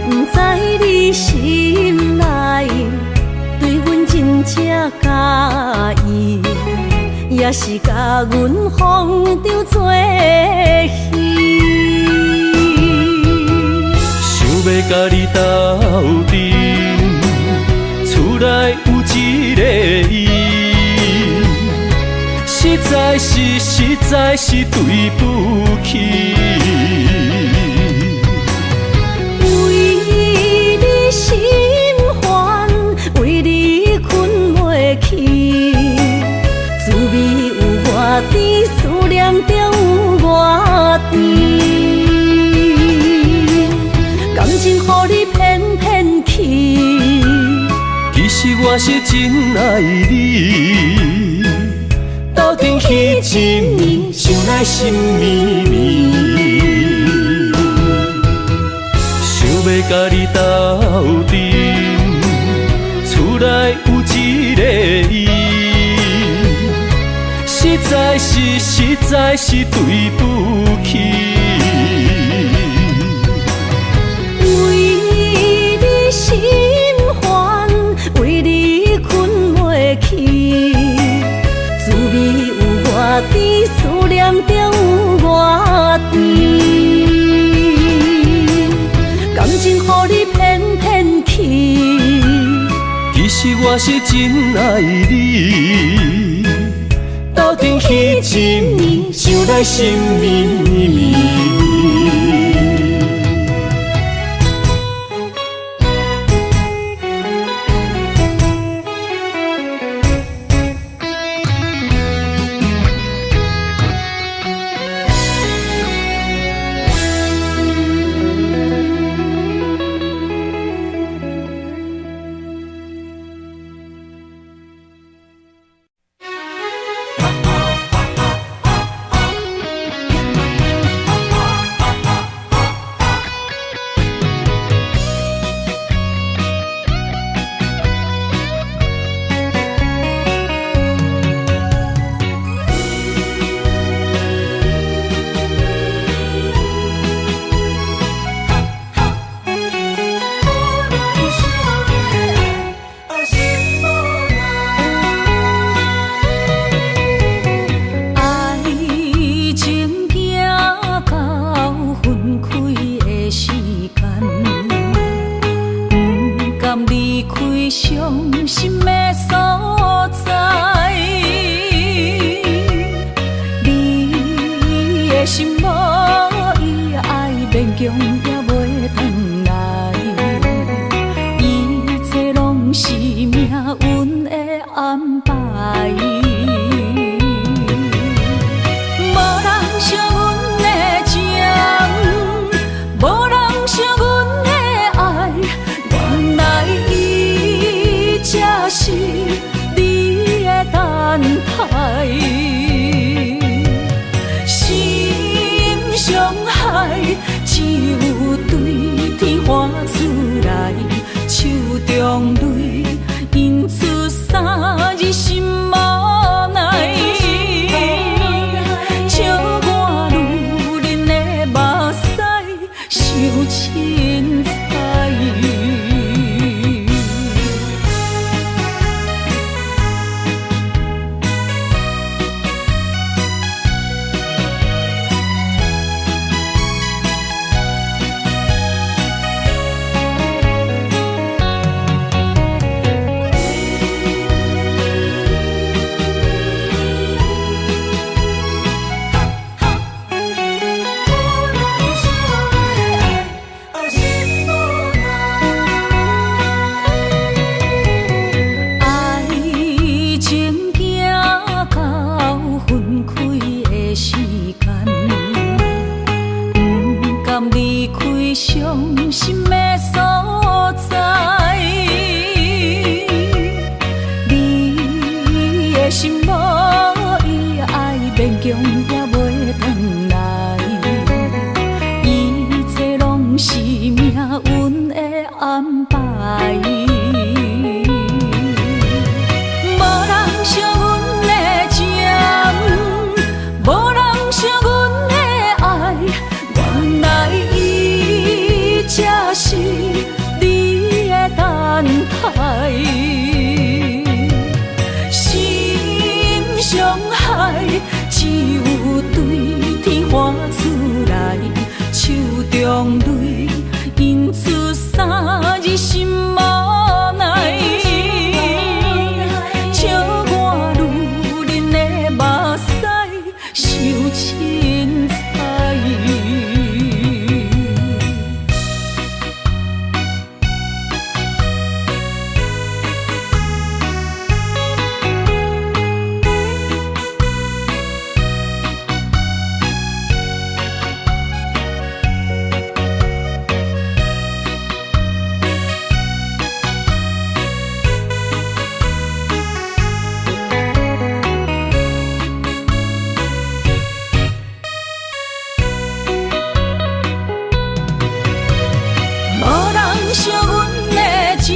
毋知你心內對阮真正佮意，抑是共阮風中做戲。想欲共你鬥陣，厝內有一個伊，實在是實在是對不起。為你心煩，為你睏袂去，滋味有偌甜，思念中有偌甜。感情予你騙騙去，其實我是真愛你，鬥陣彼一暝，想來心綿綿。想欲共你鬥陣，厝內有一個伊，實在是實在是對不起。為你心煩，為你睏袂去，滋味有偌甜，思念中有偌甜。感情予你騙騙去，其實我是真愛你，鬥陣彼一暝，想來心綿綿。愛情行到分開的時間，毋甘離開傷心的所在。你的心無伊愛，勉強也袂轉來，一切攏是命運的安排。無人惜阮的情，無人惜阮的愛，安排。無人惜阮的情，無人惜阮的愛，原來伊才是你的等待。心傷海，只有對天喊出來，手中淚印出三字心無奈。笑我女人的目屎傷凊彩。無人惜阮的情，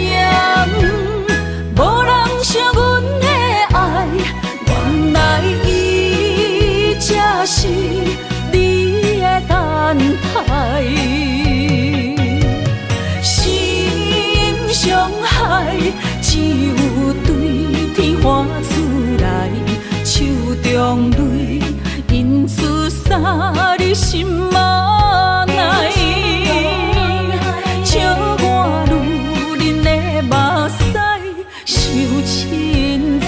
無人惜阮的愛，原來伊才是你的等待。心傷海，只有對天喊出來，手中淚印出三字心無奈。笑我女人的目屎傷凊彩。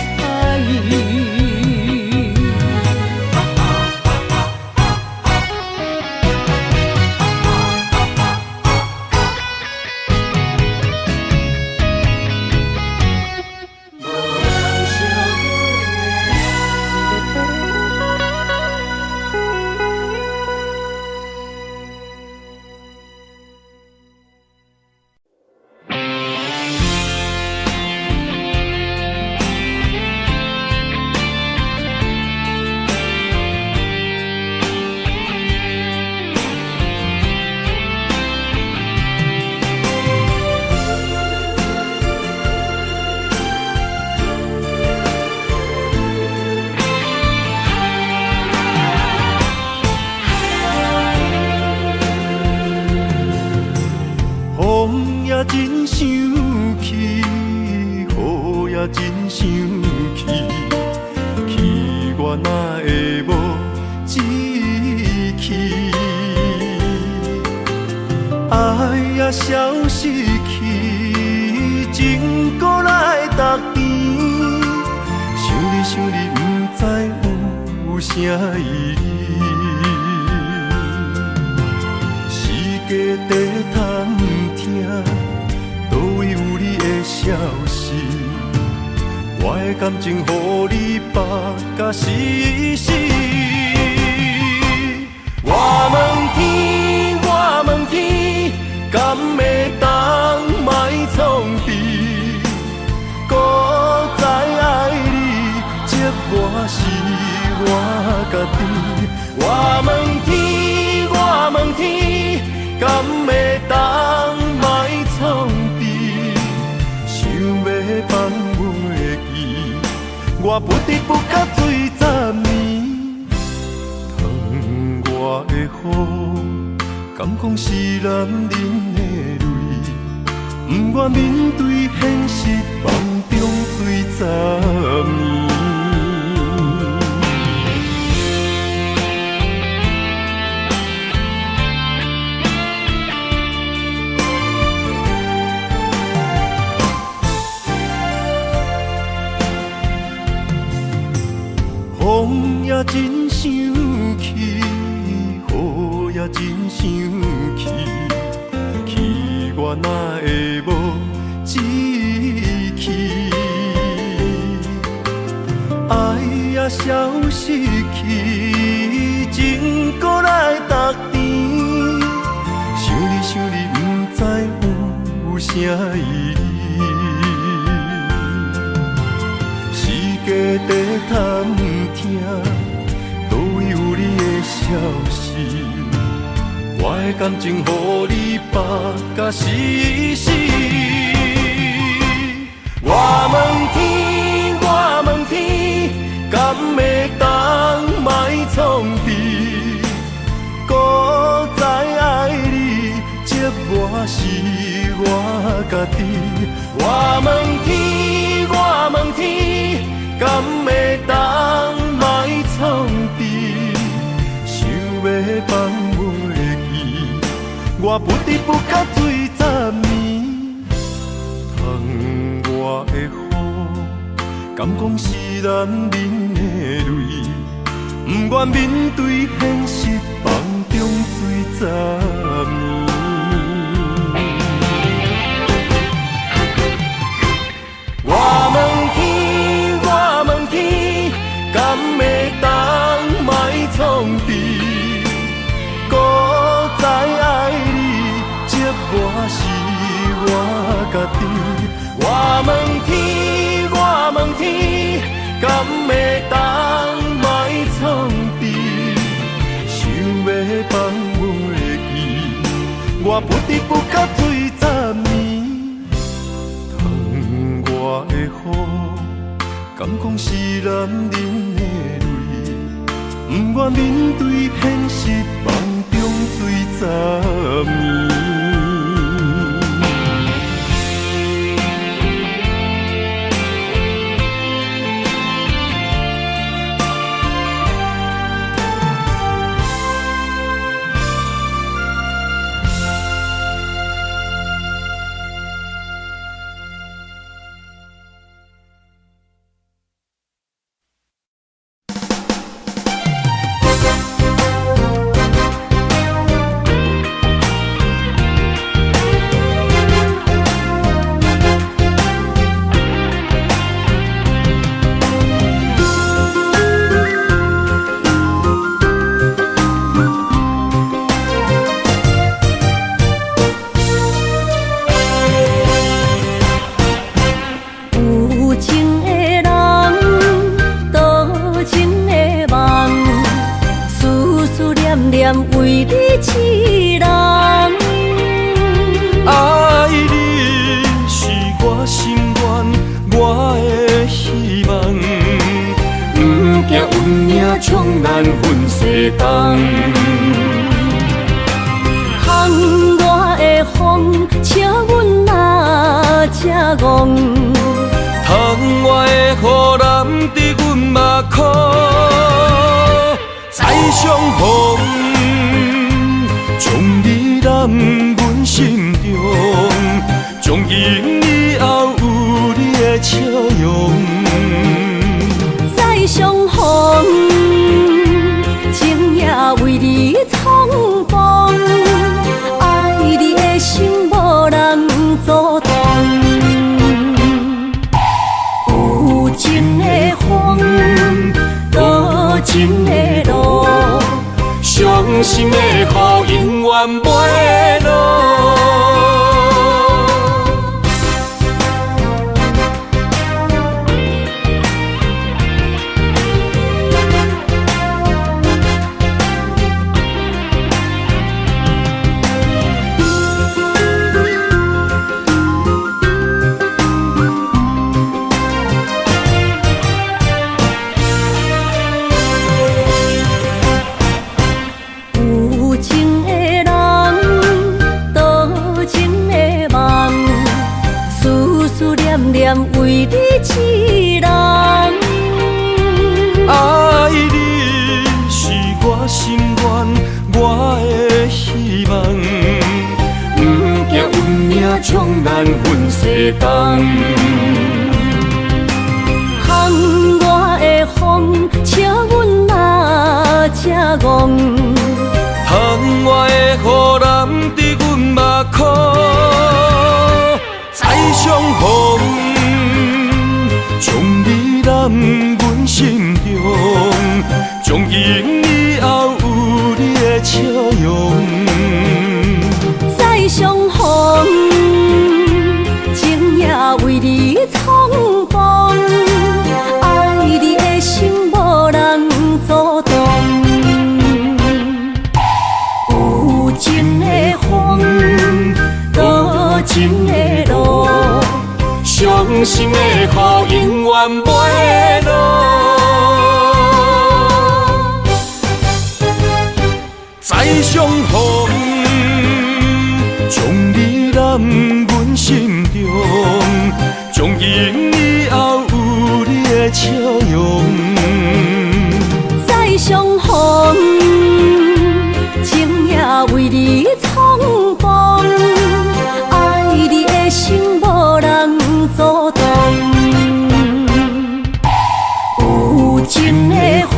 風也真生氣，雨也真生氣，氣我哪會無志氣？愛也消失去，情閣來逐甜。想你想你，毋知有啥意義。世界在探聽，佗位有你的消息？我的感情予你縛甲死死。我問天，我問天，敢會當莫創治？閣再愛你，折磨是我家己。我問天，我問天，敢會當莫創治？想欲放袂記，我不知不覺醉十年。窗外的雨，敢講是男人的淚？不願面對現實，夢中醉十年。風也真生氣，雨也真生氣，氣我哪會無志氣？愛也消失去，情閣來逐甜。想你想你，毋知有啥意義。世界在探聽，佗位有你的消息？我我的感情予你放甲死死。我問天，我問天，敢會當莫創治？閣再愛你，折磨是我家己。我問天，我問天，敢會當莫創治？想欲放袂記，我不知不覺醉十暝。窗外的雨，敢講是男人的淚？不願面對現實，夢中醉十暝。我問天，我問天，敢會當莫創治？閣再愛你，折磨是我家己。我問天，我問天，敢會當莫創治？想欲放袂記，我不知不覺醉十暝。窗外的雨，敢講是男人的淚？不願面對現實，夢中醉十暝。有情的人，多情的夢，思思念念為你一人。愛你是我心願，我的希望。不驚運命將咱分西東。窗外的風，笑阮若這戇。窗外的雨淋得阮目眶，再相逢，將你攬阮心中，從今以後有你的笑容。再相逢，情也為你創風，愛你的心無人阻擋。有情的風，多情的路，傷心的雨永遠袂落。有情的人，多情的夢，思思念念為你一人。愛你是我心願，我的希望。不驚運命將咱分西東。窗外的風，笑阮若這戇。窗外的雨淋得阮目眶，再相逢，將你攬阮心中，從今以後有你的笑容。再相逢，情也為你創風，愛你的心無人阻擋。有情傷心的雨永遠袂落。再相逢，將你攬阮心中，從今以後有你的笑容。再相逢，情也為你重逢，愛你的心無人阻擋。有情的風，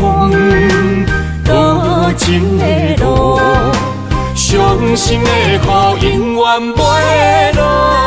多情的路，傷心的雨永遠袂落。